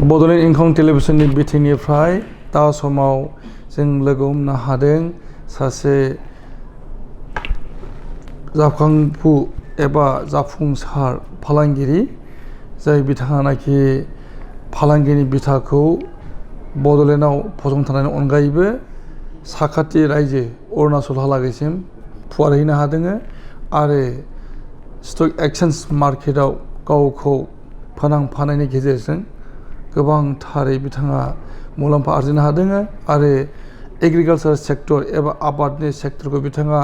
बड'लेण्ड इंखं टेलिभिजननि बिथिंनिफ्राय दा समाव जों लोगो हमनो हादों सासे जाखांफु एबा जाफुंसार फालांगिरि जाय बिथाङानाखि फालांगिनि बिथाखौ बड'लेण्डआव फसंथाननि अनगायैबो साखाथि रायजो अरुणाचलहालागैसिम फुवारहैनो हादों आरो स्टक एक्सचेन्ज मार्केटआव गावखौ फोनांफानायनि गेजेरजों गोबांथारै बिथाङा मुलाम्फा आरजिनो हादों आरो एग्रिकालचार सेक्टर एबा आबादनि सेक्टरखौ बिथाङा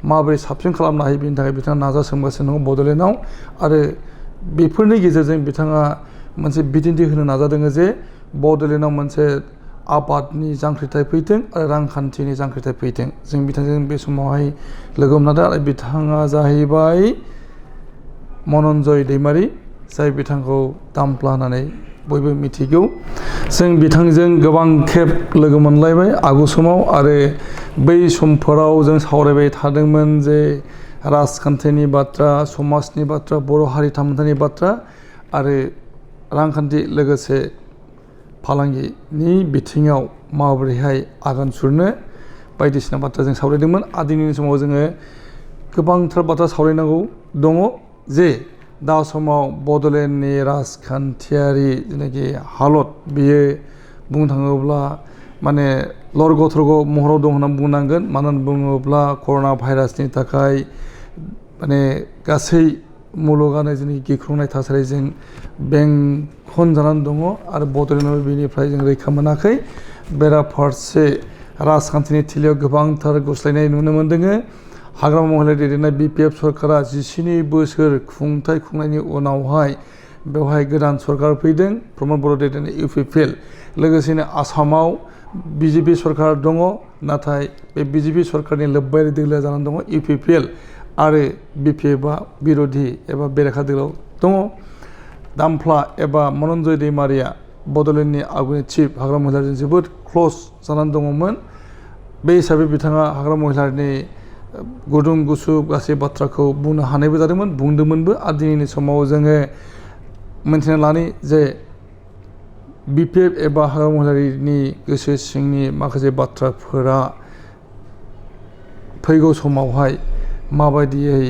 माबोरै साबसिन खालामनो हायो बेनि थाखाय बिथाङा नाजासोमगासिनो दङ बड'लेण्डआव आरो बेफोरनि गेजेरजों बिथाङा मोनसे बिदिन्थि होनो नाजादों जे बड'लेण्डआव मोनसे आबादनि जांख्रिथाय फैथों आरो रांखान्थिनि जांख्रिथाय फैथों जों बिथांजों बे समावहाय लोगो हमनो हादों आरो बिथाङा जाहैबाय मनन्जय दैमारि जाय बिथांखौ दामफ्ला होननानै बयबो मिथिगौ जों बिथांजों गोबां खेब लोगो मोनलायबाय आगु समाव आरो बै समफोराव जों सावरायबाय थादोंमोन जे राजखान्थिनि बाथ्रा समाजनि बाथ्रा बर' हारि थामोन्थानि बाथ्रा आरो रांखान्थि लोगोसे फालांगिनि बिथिङाव माबोरैहाय आगान सुरनो बायदिसिना बाथ्रा जों सावरायदोंमोन आरो दिनैनि समाव जोङो गोबांथार बाथ्रा सावरायनांगौ दङ जे दा समाव बड'लेण्डनि राजखान्थियारि जेनाखि हालत बियो बुंनो थाङोब्ला माने लरग' थरग' महराव दं होननानै बुंनांगोन मानो होनना बुङोब्ला कर'ना भाइरासनि थाखाय माने गासै मुलुगानो जोंनि गिख्रंनाय थासारिजों बेंखनजानानै दङ आरो बड'लेण्डआव बेनिफ्राय जों रैखा मोनाखै बेराफारसे राजखान्थिनि थिलियाव गोबांथार गुस्लायनाय नुनो मोनदों हाग्रामा महिलारि दैदेननाय BPF सरकारा 17 बोसोर खुंथाय खुंनायनि उनावहाय बेवहाय गोदान सरकार फैदों प्रमद बर' दैदेननाय UPPL लोगोसेनो आसामाव BJP सरकार दङ नाथाय बे BJP सरकारनि लोब्बायारि दोलोआ जानानै दङ UPPL आरो BPFआ बिर'धि एबा बेरेखा दोलोआव दङ दामफ्ला एबा मनन्जय दैमारिया बड'लेण्डनि आगुनि चिफ हाग्रामा महिलारिजों जोबोद क्ल'ज जानानै दङमोन बे हिसाबै बिथाङा हाग्रामा महिलारिनि गुदुं गुसु गासै बाथ्राखौ बुंनो हानायबो जादोंमोन बुंदोंमोनबो आरो दिनैनि समाव जोङो मिन्थिना लानि जे BPF एबा हाग्रामा महिलारिनि गोसो सिंनि माखासे बाथ्राफोरा फैगौ समावहाय माबायदियै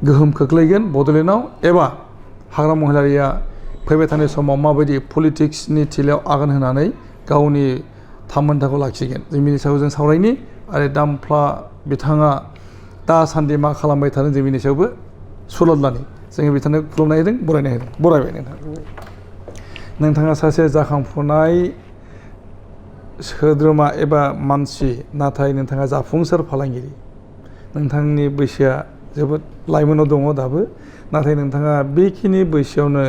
गोहोम खोख्लैगोन बड'लेण्डआव एबा हाग्रामा महिलारिया फैबाय थानाय समाव माबायदि पलिटिक्सनि थिलियाव आगान होनानै गावनि थामोन्थाखौ लाखिगोन जों बेनि सायाव जों सावरायनि आरो दामफ्ला बिथाङा दासान्दि मा खालामबाय थादों जों बेनि सायावबो सुलाद लानि जोङो बिथांनो खुलुमनाय होदों बरायनाय होदों बरायबाय नोंथाङा सासे जाखांफुनाय सोद्रोमा एबा मानसि नाथाय नोंथाङा जाफुंसार फालांगिरि नोंथांनि बैसोआ जोबोद लाइमोनाव दङ दाबो नाथाय नोंथाङा बेखिनि बैसोआवनो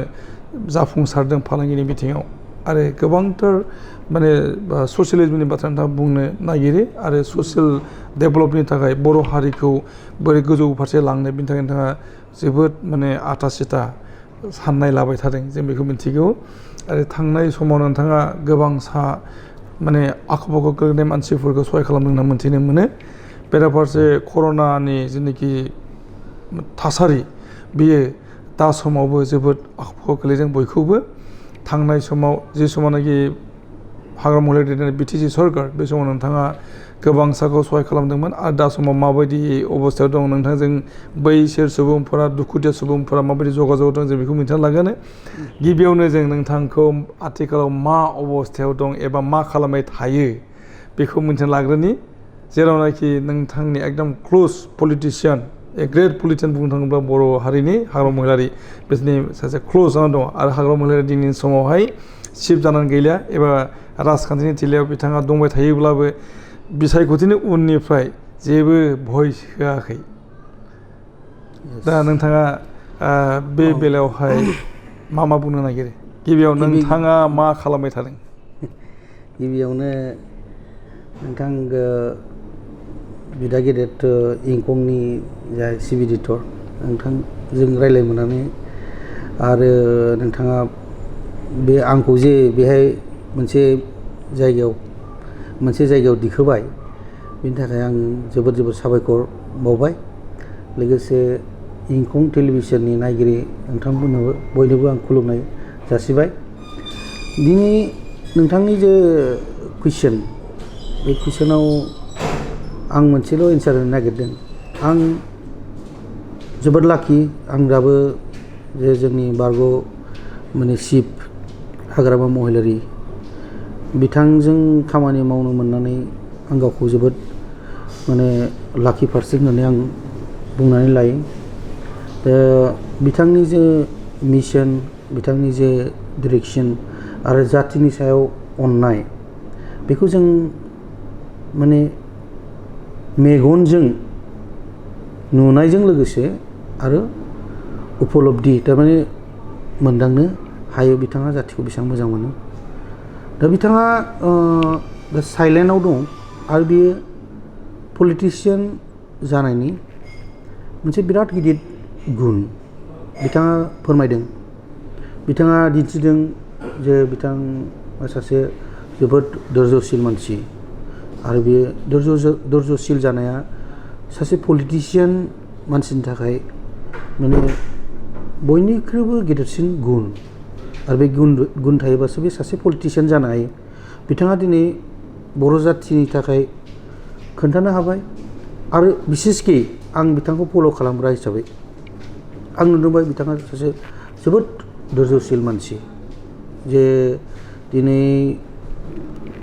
जाफुंसारदों फालांगिनि बिथिङाव आरो गोबांथार माने ससियेलिजमनि बाथ्रा नोंथाङा बुंनो नागिरो आरो ससियेल डेभेलपनि थाखाय बर' हारिखौ बोरै गोजौ फारसे लांनो बेनि थाखाय नोंथाङा जोबोद माने आथा सिथा साननाय लाबाय थादों जों बेखौ मिथिगौ आरो थांनाय समाव नोंथाङा गोबां माने आख' फाख' गोग्लैनाय मानसिफोरखौ सहाय खालामदों होनना मोन्थिनो मोनो बेराफारसे कर'नानि जेनाखि थासारि बेयो दा समावबो जोबोद आख' फाख' गोलैदों बयखौबो थांनाय समाव जे समावनाखि हाग्रामा महिलारि दैदेननाय BTC सरकार बे समाव नोंथाङा गोबांसाखौ सहाय खालामदोंमोन आरो दा समाव माबायदि अबस्थायाव दं नोंथांजों बैसोर सुबुंफोरा दुखुथिया सुबुंफोरा माबायदि जगाजग दं जों बेखौ मिन्थिना लागोन गिबियावनो जों नोंथांखौ आथिखालाव मा अबस्थायाव दं एबा मा खालामबाय थायो बेखौ मिन्थिना लाग्रोनि जेरावनाखि नोंथांनि एकदम क्ल'ज पलिटिशियान ग्रेट पलिटिशियान बुंनो थाङोब्ला बर' हारिनि हाग्रामा महिलारि बिसोरनि सासे क्ल'ज जानानै दङ आरो हाग्रामा महिलारि दिनैनि समावहाय चिफ जानानै गैलिया एबा राजखान्थिनि थिलियाव बिथाङा दंबाय थायोब्लाबो बिसायख'थिनि उननिफ्राय जेबो भइस होआखै दा नोंथाङा बे बेलायावहाय मा बुंनो नागिरो गिबियाव नोंथाङा मा खालामबाय थादों गिबियावनो नोंथां बिदा गेदेर इंखंनि जा चिफ एडिटर नोंथांजों रायज्लाय मोननानै आरो नोंथाङा बे आंखौ जे बेहाय मोनसे जायगायाव दिखोबाय बिनि थाखाय आं जोबोद साबायखर बावबाय लोगोसे इंखं टेलिभिजननि नायगिरि नोंथांमोननोबो बयनोबो आं खुलुमनाय जासिबाय दिनै नोंथांनि जे कुइसन बे कुइसनाव आं मोनसेल' एन्सार होनो नागिरदों। आं जोबोद लाखि आं दाबो जे जोंनि बारग' माने चिफ हाग्रामा महिलारि बिथांजों खामानि मावनो मोननानै आं गावखौ जोबोद माने लाखि पार्सन होननानै आं बुंनानै लायो। दा बिथांनि जे मिशन, बिथांनि जे डिरेक्सन आरो जातिनि सायाव अननाय, बेखौ जों माने मेगनजों नुनायजों लोगोसे आरो उपलब्धि थारमाने मोनदांनो हायो बिथाङा जातिखौ बेसेबां मोजां मोनो। दा बिथाङा दा साइलेन्टआव दं आरो बियो पलिटिशियान जानायनि मोनसे बिराद गिदिर गुन बिथाङा फोरमायदों। बिथाङा दिन्थिदों जे बिथाङा सासे जोबोद धैर्यशील मानसि आरो बे धैर्यशील जानाया सासे पलिटिशियान मानसिनि थाखाय माने बयनिख्रुइबो गेदेरसिन गुन आरो बे गुन थायोबासो बे सासे पलिटिशियान जानो हायो। बिथाङा दिनै बर' जाथिनि थाखाय खोन्थानो हाबाय आरो बिसेसकि आं बिथांखौ फल' खालामग्रा हिसाबै आं नुदोंबाय बिथाङा सासे जोबोद धैर्यशील मानसि जे दिनै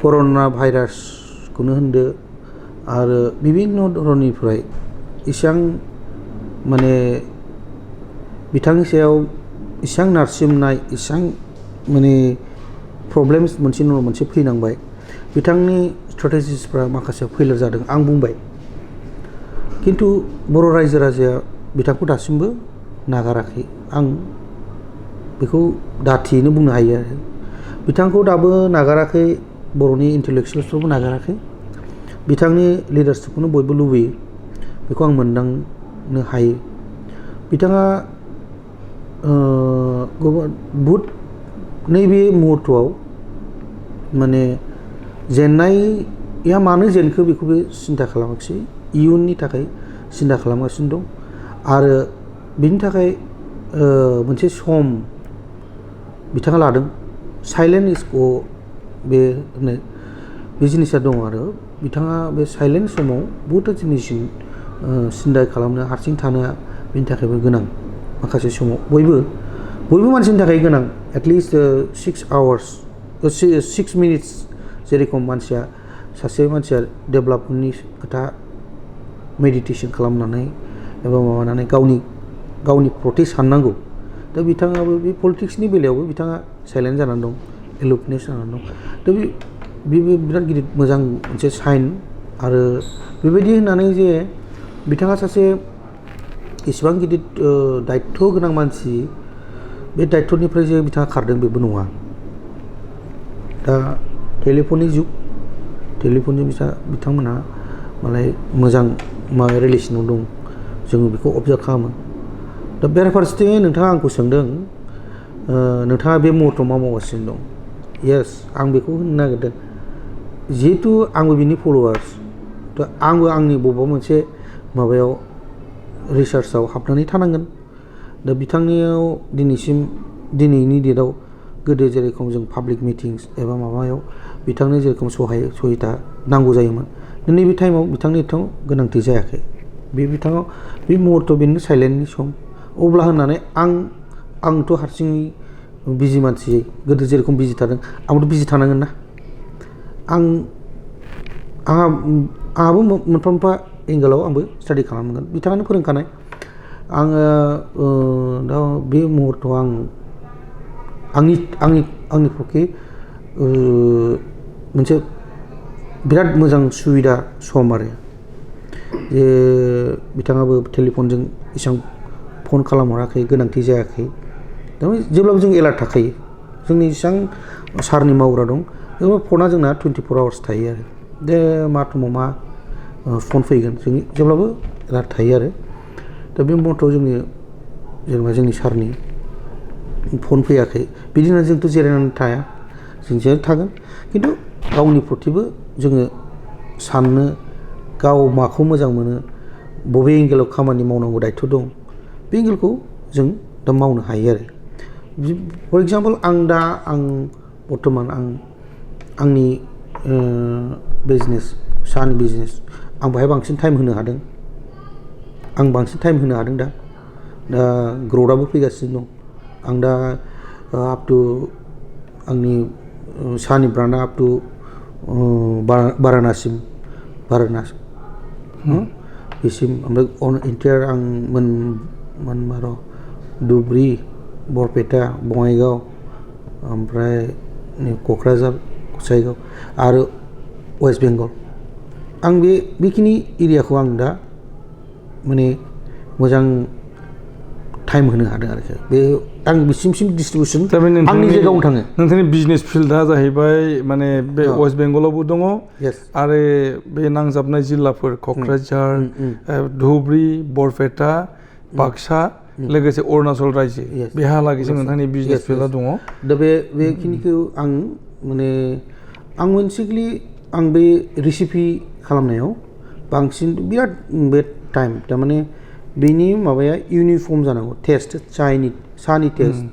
कर'ना भाइरासखौनो होनदो आरो बिभिन्न धरननिफ्राय इसां माने बिथांनि सायाव इसां नारसिमनाय, इसां माने प्रब्लेम्स मोनसे नङा मोनसे फैनांबाय। बिथांनि स्ट्रेटेजिसफ्रा माखासे फेलियर जादों आं बुंबाय, खिन्थु बर' रायजो राजाया बिथांखौ दासिमबो नागाराखै। आं बेखौ दाथियैनो बुंनो हायो आरो बिथांखौ दाबो नागाराखै, बर'नि इन्टेलेक्सुयेल्सफ्राबो नागाराखै। बिथांनि लिडारशिपखौनो बयबो लुबैयो, बेखौ आं मोनदांनो हायो। बिथाङा बुहुद नैबे मुहुर्तआव माने जेननाया मानो जेनखो बेखौ बे सिन्था खालामाखिसै, इयुननि थाखाय सिन्था खालामगासिनो दं आरो बिनि थाखाय मोनसे सम बिथाङा लादों। साइलेन्ट इज बे जिनिसा दङ आरो बिथाङा बे साइलेन्ट समाव बहुद जिनिससिम सिन्था खालामनो, हारसिं थानो बेनि थाखायबो गोनां। माखासे समाव बयबो मानसिनि थाखाय गोनां। एटलिस्ट 6 मिनिट्स जेरेखम सासे मानसिया डेभेलपमेन्टनि खोथा मेडिटेसन खालामनानै एबा माबानानै गावनि प्रति साननांगौ। दा बिथाङाबो बे पलिटिक्सनि बेलायावबो बिथाङा साइलेन्ट जानानै दं, एलुकनेस जानानै दं। दा बेबो बिराद गिदिर मोजां मोनसे साइन। आरो बेबायदि होननानै जे बिथाङा सासे इसिबां गिदिर दायित्थ' गोनां मानसि, बे दायित्थ'निफ्राय जे बिथाङा खारदों बेबो नङा। दा टेलिफननि जुग, टेलिफनजों बिथांमोनहा मालाय मोजां रिलेसनाव दं, जोङो बेखौ अबजार्भ खालामो। दा बेराफारसेथिं नोंथाङा आंखौ सोंदों नोंथाङा बे मुहुर्तआव मा मावगासिनो दं। येस, आं बेखौ होननो नागिरदों जिहेथु आंबो बिनि फल'वार्स, दा आंबो आंनि बबेबा मोनसे माबायाव रिसार्चआव हाबनानै थानांगोन। दा बिथांनियाव दिनैनि डेटआव गोदो जेरेखम जों पाब्लिक मिटिंस एबा माबायाव बिथांनो जेरेखम सहायता नांगौ जायोमोन, नैबे टाइमाव बिथांनि एथ'बां गोनांथि जायाखै। बिथाङाव बे मुहुर्तआव बेनो साइलेन्टनि सम। अब्ला होननानै आंथ' हारसिङै बिजि मानसि, गोदो जेरेखम बिजि थादों आंबोथ' बिजि थानांगोन ना। आंहाबो मोनफा मोनफा एंगेलाव आंबो स्टाडि खालामगोन। बिथाङानो फोरोंखानाय। आङो दा बे मुहुर्तआव आंनि पक्षे मोनसे बिराद मोजां सुबिदा सम आरो जे बिथाङाबो टेलिफनजों एसेबां फन खालामहराखै, गोनांथि जायाखै। थारमाने जेब्लाबो जों एलार्ट थाखायो। जोंनि जेसेबां सारनि मावग्रा दं, फना जोंना 24 आवार्स थायो आरो दे मा समाव मा फन फैगोन जों जेब्लाबो एलार्ट थायो आरो। दा बे मुहुर्तआव जेनेबा जोंनि सारनि फन फैयाखै, बिदिनो जोंथ' जिरायनानै थाया, जों जिरायनानै थागोन। खिन्थु गावनि प्रतिबो जोङो साननो, गाव माखौ मोजां मोनो, बबे एंगेलाव खामानि मावनांगौ दायित्थ' दं, बे एंगेलखौ जों दा मावनो हायो आरो। फर एग्जाम्पल आं बर्थमान आंनि बिजनेस साहानि बिजनेस आं बाहाय बांसिन टाइम होनो हादों दा ग्रथआबो फैगासिनो दं आं दा आप टु आंनि साहानि ब्रान्डआ आप टु बारानासि बेसिम ओमफ्राय इन्टायर आं मोनबा र' धुबरी बरपेटा बङाइगाव ओमफ्राय क'क्राझार गसाइगाव आरो वेस्ट बेंगल आं बेखिनि एरियाखौ आं दा माने मोजां टाइम होनो हादों आरोखि बे आं बिसिम डिस्ट्रिबिउसन आंनि जायगायावनो थाङो नोंथांनि बिजनेस फिल्डआ जाहैबाय माने बे वेस्ट बेंगलावबो दङ आरो बे नांजाबनाय जिल्लाफोर क'क्राझार धुबरी बरपेटा बाक्सा लोगोसे अरुणाचल रायजो बेहालागैसो नोंथांनि बिजनेस फिल्डआ दङ दा बेखिनिखौ आं माने आं मोनसेलि आं बे रेसिपि खालामनायाव बांसिन बिराद बे टाइम थारमाने बेनि माबाया इउनिफर्म जानांगौ टेस्ट साहानि टेस्ट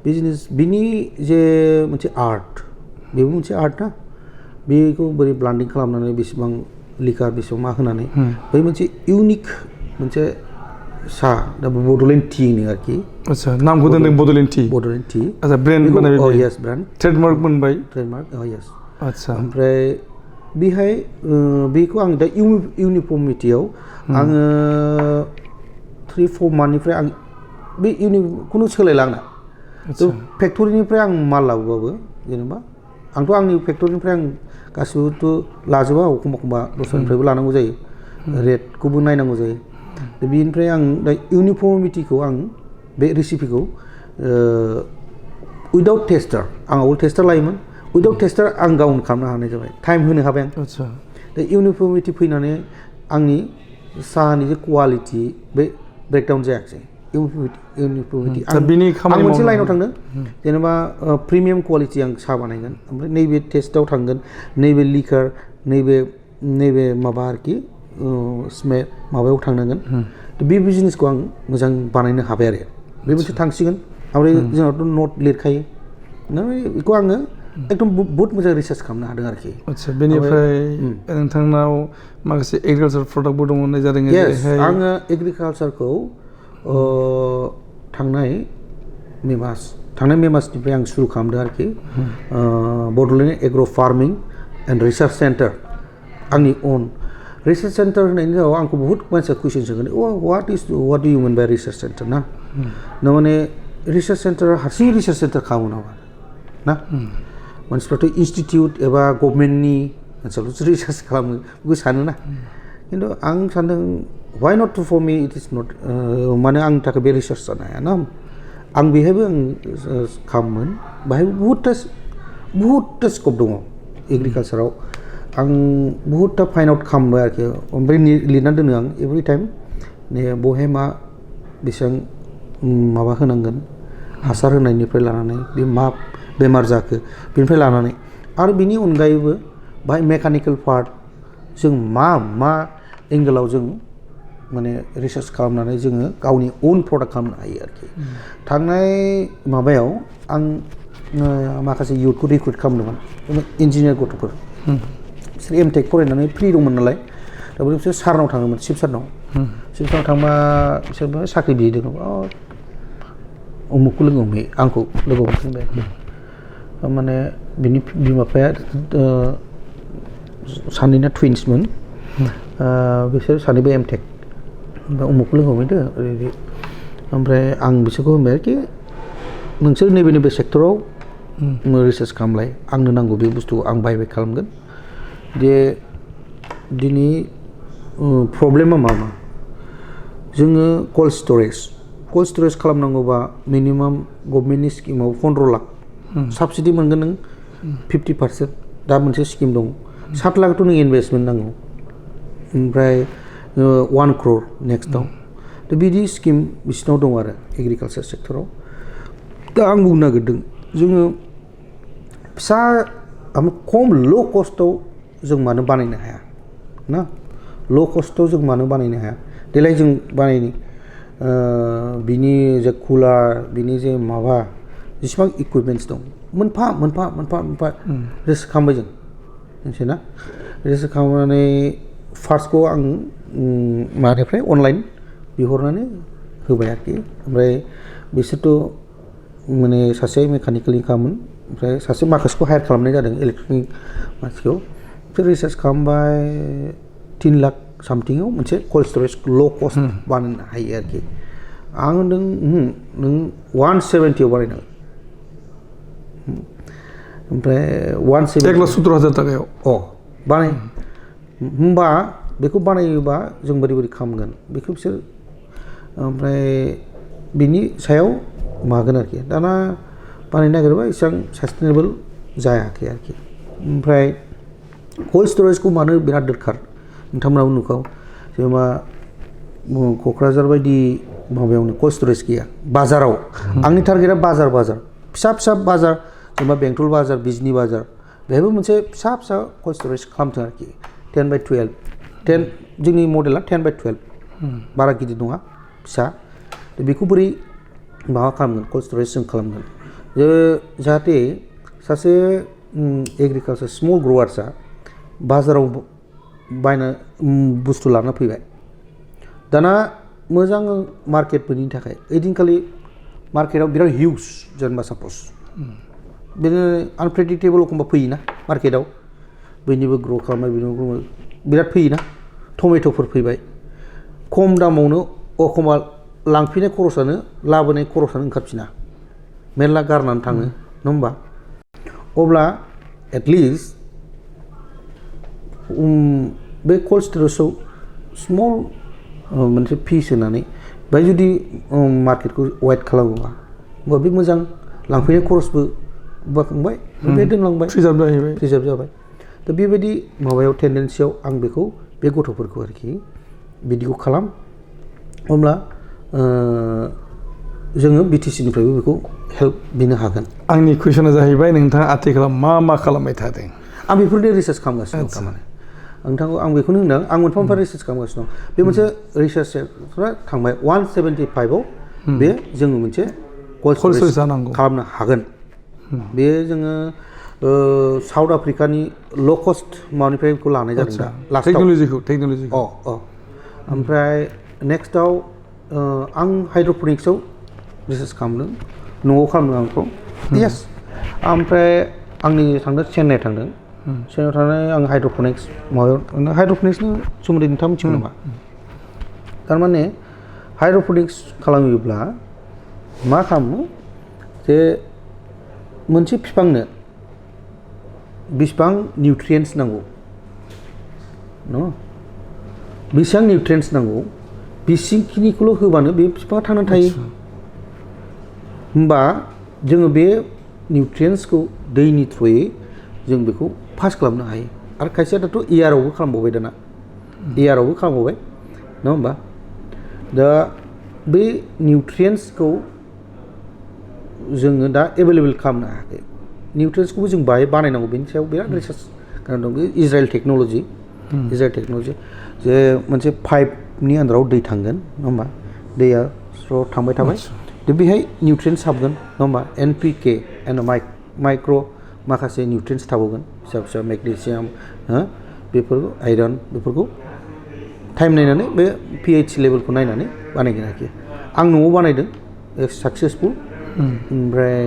बिजनेस बिनि जे मोनसे आर्ट बेबो मोनसे आर्ट ना बेखौ बोरै ब्लान्डिं खालामनानै बेसेबां लिकार बेसेबां मा होनानै बै मोनसे इउनिक मोनसे साहा दा बड'लेण्ड टि होनो आरोखि आচ্ছা नामखौ दोनदों बड'लेण्ड टि आচ্ছা ब्रेन्ड बानायबाय येस ब्रेन्ड ट्रेडमार्क मोनबाय येस आচ্ছা ओमफ्राय बेहाय बेखौ आं दा इउनिफर्मिटियाव आङो 3-4 मान्थनिफ्राय आं बे खुनु सोलायलांना फेक्टरिनिफ्राय आं माल लाबोबाबो जेनेबा आंथ' आंनि फेक्टरिनिफ्राय आं गासिबोथ' लाजोबा एखमबा दस्रानिफ्रायबो लानांगौ जायो रेटखौबो नायनांगौ जायो दा बेनिफ्राय आं दा इउनिफर्मिटिखौ आं बे रेसिपिखौ उइदाउट टेस्टार आं आवल टेस्टार लायोमोन उइदाउट टेस्टार आं गावनो खालामनो हानाय जाबाय टाइम होनो हाबाय आं दा इउनिफर्मिटि फैनानै आंनि साहानि जे क्वालिटि बे ब्रेकडाउन जायाखिसै इउनिफर्मिटि आं मोनसे लाइनाव थांदों जेनेबा प्रिमियाम क्वालिटि आं साहा बानायगोन ओमफ्राय नैबे टेस्टआव थांगोन नैबे लिकार नैबे माबा आरोखि स्मेल माबायाव थांनांगोन बे बिजनेसखौ आं मोजां बानायनो हाबाय आरो बे मोनसे थांसिगोन ओमफ्राय जोंनावथ' नट लिरखायो बेखौ आङो एकदम बहुत मोजां रिसार्च खालामनो हादों आरोखि आচ্ছা बेनिफ्राय नोंथांनाव माखासे एग्रिकालचार प्रडाक्टबो दङ होननाय जादों आङो एग्रिकालचारखौ थांनाय मे मासनिफ्राय आं सुरु खालामदों आरोखि Bodoland agar' farming and research centre आंनि अन रिसार्च सेन्टार होनायनि जाहोनाव आंखौ बहुत मानसिया कुइसन सोंगोन वाट डु इउ मिन बाय रिसार्च सेन्टार ना माने रिसार्च सेन्टारा हारसिं रिसार्च सेन्टार खालामो नामा ना मानसिफ्राथ' इनस्टिटिउट एबा गभर्नमेन्टनि ओनसोलावसो रिसार्च खालामो बेखौ सानो ना खिन्थु आं सानदों why not to for me it is not माने आंनि थाखाय बे रिसार्च जानो हाया ना आं बेहायबो आं खालामोमोन बाहायबो बहुदथा स्कप दङ एग्रिकालचाराव आं बहुदथा फाइन्ड आउट खालामबाय आरोखि ओमफ्राय लिरनानै दोनो आं एभ्रि टाइम बहाय मा बेसेबां माबा होनांगोन हासार होनायनिफ्राय लानानै बे मा बेमार जाखो बेनिफ्राय लानानै आरो बिनि अनगायैबो बाहाय मेकानिकेल पार्ट जों मा एंगेलाव जों माने रिसार्च खालामनानै जोङो गावनि अन प्रडाक्ट खालामनो हायो आरोखि थांनाय माबायाव आं माखासे इयुथखौ रिक्रुइट खालामदोंमोन इन्जिनियार गथ'फोर बिसोर एमटेक फरायनानै फ्रि दंमोन नालाय दा बिसोर सारनाव थाङोमोन शिब सारनाव थांबा बिसोरबो साख्रि बिहैदों उमुखखौ लोगो हमहैयो आंखौ लोगो हमफिनबाय माने बिनि बिमा बिफाया सानैना टुइन्समोन बिसोर सानैबो एमटेक ओमफ्राय उमुखखौ लोगो हमहैदो ओरै ओमफ्राय आं बिसोरखौ होनबाय आरोखि नोंसोर नैबे सेक्टराव रिसार्च खालामलाय आंनो नांगौ बे बुस्थुखौ आं बाय खालामगोन जे दिनै प्रब्लेमा मा जोङो कल्ड स्टरेज खालामनांगौबा मिनिमाम गभर्नमेन्टनि स्किमाव 15 लाख साबसिडि मोनगोन नों 50% दा मोनसे स्किम दं 7 लाखथ' नों इनभेस्टमेन्ट नांगौ ओमफ्राय 1 crore नेक्स्टआव दा बिदि स्किम बिसिनाव दं आरो एग्रिकालचार सेक्टराव दा आं बुंनो नागिरदों जोङो फिसा खम ल' कस्टआव जों मानो बानायनो हाया ना ल' कस्टआव जों मानो बानायनो हाया देलाय जों बानायनि बिनि जे कुलार बिनि जे माबा जेसेबां इकुइपमेन्टस दं मोनफा रिसार्च खालामबाय जों मिथियोना रिसार्च खालामनानै फार्स्टखौ आं मानिफ्राय अनलाइन बिहरनानै होबाय आरोखि ओमफ्राय बिसोरथ' माने सासे मेकानिकेलनि खामोन ओमफ्राय सासे माखासेखौ हायार खालामनाय जादों इलेक्ट्रिकनि मानसिखौ बिसोर रिसार्च खालामबाय 3 लाख सामथिंआव मोनसे कल्ड स्टरेज ल' कस्ट बानायनो हायो आरोखि आं होनदों नों 170 आव बानायनांगोन ओमफ्राय 1,17,000 टाकायाव बानाय होमबा बेखौ बानायोबा जों बोरै खालामगोन बेखौ बिसोर ओमफ्राय बिनि सायाव मागोन आरोखि दाना बानायनो नागिरबा एसेबां सास्टेनेबल जायाखै आरोखि ओमफ्राय कल्ड स्टरेजखौ मानो बिराद दरखार नोंथांमोनाबो नुखागौ जेनेबा क'क्राझार बायदि माबायावनो कल्ड स्टरेज गैया बाजाराव आंनि टारगेटआ बाजार फिसा बाजार जेनेबा बेंटल बाजार बिजनि बाजार बेहायबो मोनसे फिसा कल्ड स्टरेज खालामथों आरोखि 10/12 जोंनि मडेला 10/12 बारा गिदिर नङा फिसा बेखौ बोरै माबा खालामगोन कल्ड स्टरेज जों खालामगोन जाहाथे सासे एग्रिकालचार स्मल ग्रवार्सआ बाजाराव बायना बुस्थु लाना फैबाय दाना मोजां मार्केट मोनैनि थाखाय ओइदिनखालि मार्केटआव बिराद हिउज जेनेबा साप'ज बिदिनो आनप्रेडिक्टेबल एखमबा फैयोना मार्केटआव बैनिबो ग्र' खालामनाय बेनिबो बिराद फैयोना टमेट'फोर फैबाय खम दामावनो एखमबा लांफैनाय खरसानो लाबोनाय खरसानो ओंखारफिना मेरला गारनानै थाङो नङा होमबा अब्ला एटलिस्ट बे कल्ड स्टरेजआव स्मल मोनसे फिस होनानै बाय जुदि मार्केटखौ वाइड खालामोबा होमबा बे मोजां लांफैनाय खरसबो बाखांबाय बे दोनलांबाय प्रिजार्भ जाबाय दा बेबायदि माबायाव टेन्डेन्सियाव आं बेखौ बे गथ'फोरखौ आरोखि बिदिखौ खालाम अब्ला जोङो बिटिसिनिफ्रायबो बेखौ हेल्प बिनो हागोन आंनि कुइसना जाहैबाय नोंथाङा आथिखालाव मा खालामबाय थादों आं बेफोरनि रिसार्च खालामगासिनो दं थारमाने नोंथांखौ आं बेखौनो होनदों आं मोनफा रिसार्च खालामगासिनो दं बे मोनसे रिसार्चफ्रा थांबाय 175आव बे जोङो मोनसे कल्ड स्टरेज खालामनो हागोन बे जोङो साउथ आफ्रिकानि ल' कस्ट माबानिफ्राय बेखौ लानाय जादों दा टेक्न'लजिखौ ओमफ्राय नेक्स्टआव आं हाइड्र'पनिक्सआव रिसार्च खालामदों न'आव खालामदों आं बेखौ येस ओमफ्राय आंनि थांदों चेन्नाइ थांदों चेन्नाइआव थांनानै आं हाइड्र'पनिक्स माबायाव हाइड्र'पनिक्सनि सोमोन्दै नोंथाङा मिथिगौ नामा थारमाने हाइड्र'पनिक्स खालामोब्ला मा खालामो जे मोनसे बिफांनो बेसेबां निउट्रियेन्ट्स नांगौ बेसेबां निउट्रियेन्ट्स नांगौ बेसिखिनिखौल' होबानो बे बिफाङा थांनानै थायो होमबा जोङो बे निउट्रियेन्ट्सखौ दैनि थ्रुयै जों बेखौ पास खालामनो हायो आरो खायसेया दाथ' एयारावबो खालामबावबाय दाना एयारावबो खालामबावबाय नङा होमबा दा बे निउट्रियेन्ट्सखौ जोङो दा एभेलेबेल खालामनो हायाखै निउट्रियेन्ट्सखौबो जों बानायनांगौ बेनि सायाव बिराद रिसार्च खालामदों बे इजराइल टेक्न'लजि जे मोनसे पाइपनि आन्दाराव दै थांगोन नङा होमबा दैया स्र' थांबाय थाबाय दा बेहाय निउट्रियेन्ट्स हाबगोन नङा होमबा NPK माइक्र' माखासे निउट्रियेन्ट्स थाबावगोन फिसा मेगनेसियाम बेफोरखौ आयरन बेफोरखौ टाइम नायनानै बे pH लेभेलखौ नायनानै बानायगोन आरोखि आं न'आव बानायदों साक्सेसफुल ओमफ्राय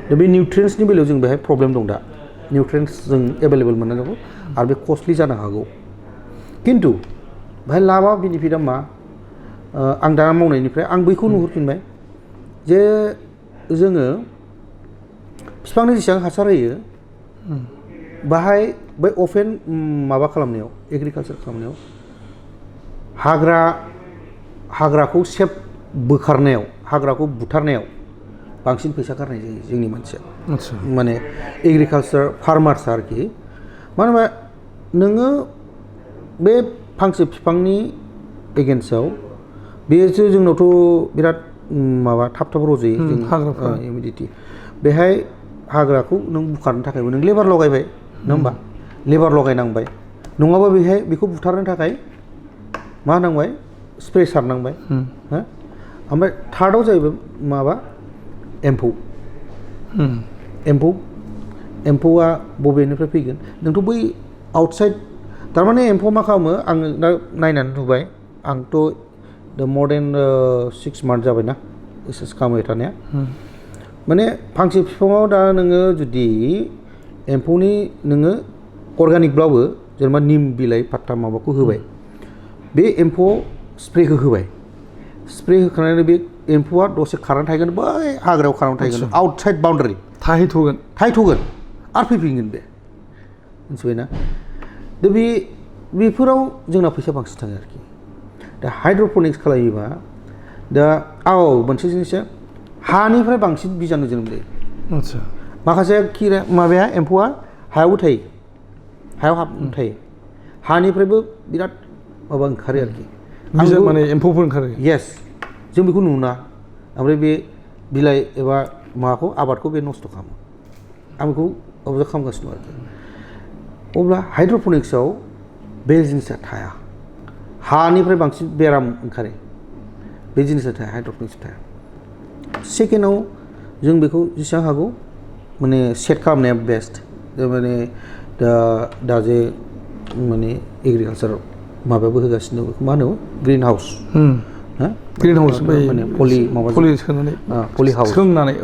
दा बे निउट्रियेन्ट्सनि बेलायाव जों बेहाय प्रब्लेम दं दा निउट्रियेन्ट्स जों एभेलेबेल मोननांगौ आरो बे कस्टलि जानो हागौ खिन्थु बेहाय लाबा बेनिफिटआ मा आं दा मावनायनिफ्राय आं बैखौ नुहुरफिनबाय जे जोङो बिफांनो जेसेबां हासार होयो बाहाय बै अपेन माबा खालामनायाव एग्रिकालचार खालामनायाव हाग्राखौ बोखारनायाव हाग्राखौ बुथारनायाव बांसिन फैसा गारनाय जायो जोंनि मानसिया माने एग्रिकालचार फार्मार्स आरोखि मानो होनबा नोङो बे फांसे बिफांनि एगेन्स्टआव बेसो जोंनावथ' बिराद माबा थाब रज'यो जों हिउमिडिटि बेहाय हाग्राखौ नों बुखारनो थाखायबो नों लेबार लगायबाय नङा होमबा लेबार लगायनांबाय नङाबा बेहाय बेखौ बुथारनो थाखाय मा नांबाय स्प्रे सारनांबाय ओमफ्राय थार्डआव जाहैबाय माबा एम्फौआ बबेनिफ्राय फैगोन नोंथ' बै आउटसाइड थारमाने एम्फौआ मा खालामो आं दा नायनानै नुबाय आंथ' दा मर देन 6 months जाबायना रिसार्च खालामबाय थानाया माने फांसे बिफाङाव दा नोङो जुदि एम्फौनि नोङो अर्गानिकब्लाबो जेनेबा निम बिलाइ पात्ता माबाखौ होबाय बे एम्फौआव स्प्रेखौ होबाय स्प्रे होखांनानै बे एम्फौआ दसे खारनानै थागोन बै हाग्रायाव खारनानै थागोन आउटसाइड बाउन्डारि थाहैथ'गोन आरो फैफिनगोन बे मिथिबायना दा बेफोराव जोंना फैसा बांसिन थाङो आरोखि दा हाइड्र'पनिक्स खालायोबा दा मोनसे जिनिसा हानिफ्राय बांसिन बिजानु जोनोम जायो आदसा माखासे माबाया एम्फौआ हायावबो थायो हायाव हाबनानै थायो हानिफ्रायबो बिराद माबा ओंखारो आरोखि माने एम्फौफोर ओंखारो येस जों बेखौ नुना ओमफ्राय बे बिलाइ एबा माबाखौ आबादखौ बे नस्थ' खालामो आं बेखौ अबजार्भ खालामगासिनो दं आरोखि अब्ला हाइड्र'पनिक्सआव बे जिनिसा थाया हानिफ्राय बांसिन बेराम ओंखारो बे जिनिसा थाया हाइड्र'पनिक्सआव थाया सेकेन्डआव जों बेखौ जेसेबां हागौ माने सेट खालामनाया बेस्ट माने दा जे माने एग्रिकालसार माबायाबो होगासिनो बेखौ मा होनो ग्रिन हाउस ग्रिन हाउस माने पलि सोनानै पलि हाउस सोंनानै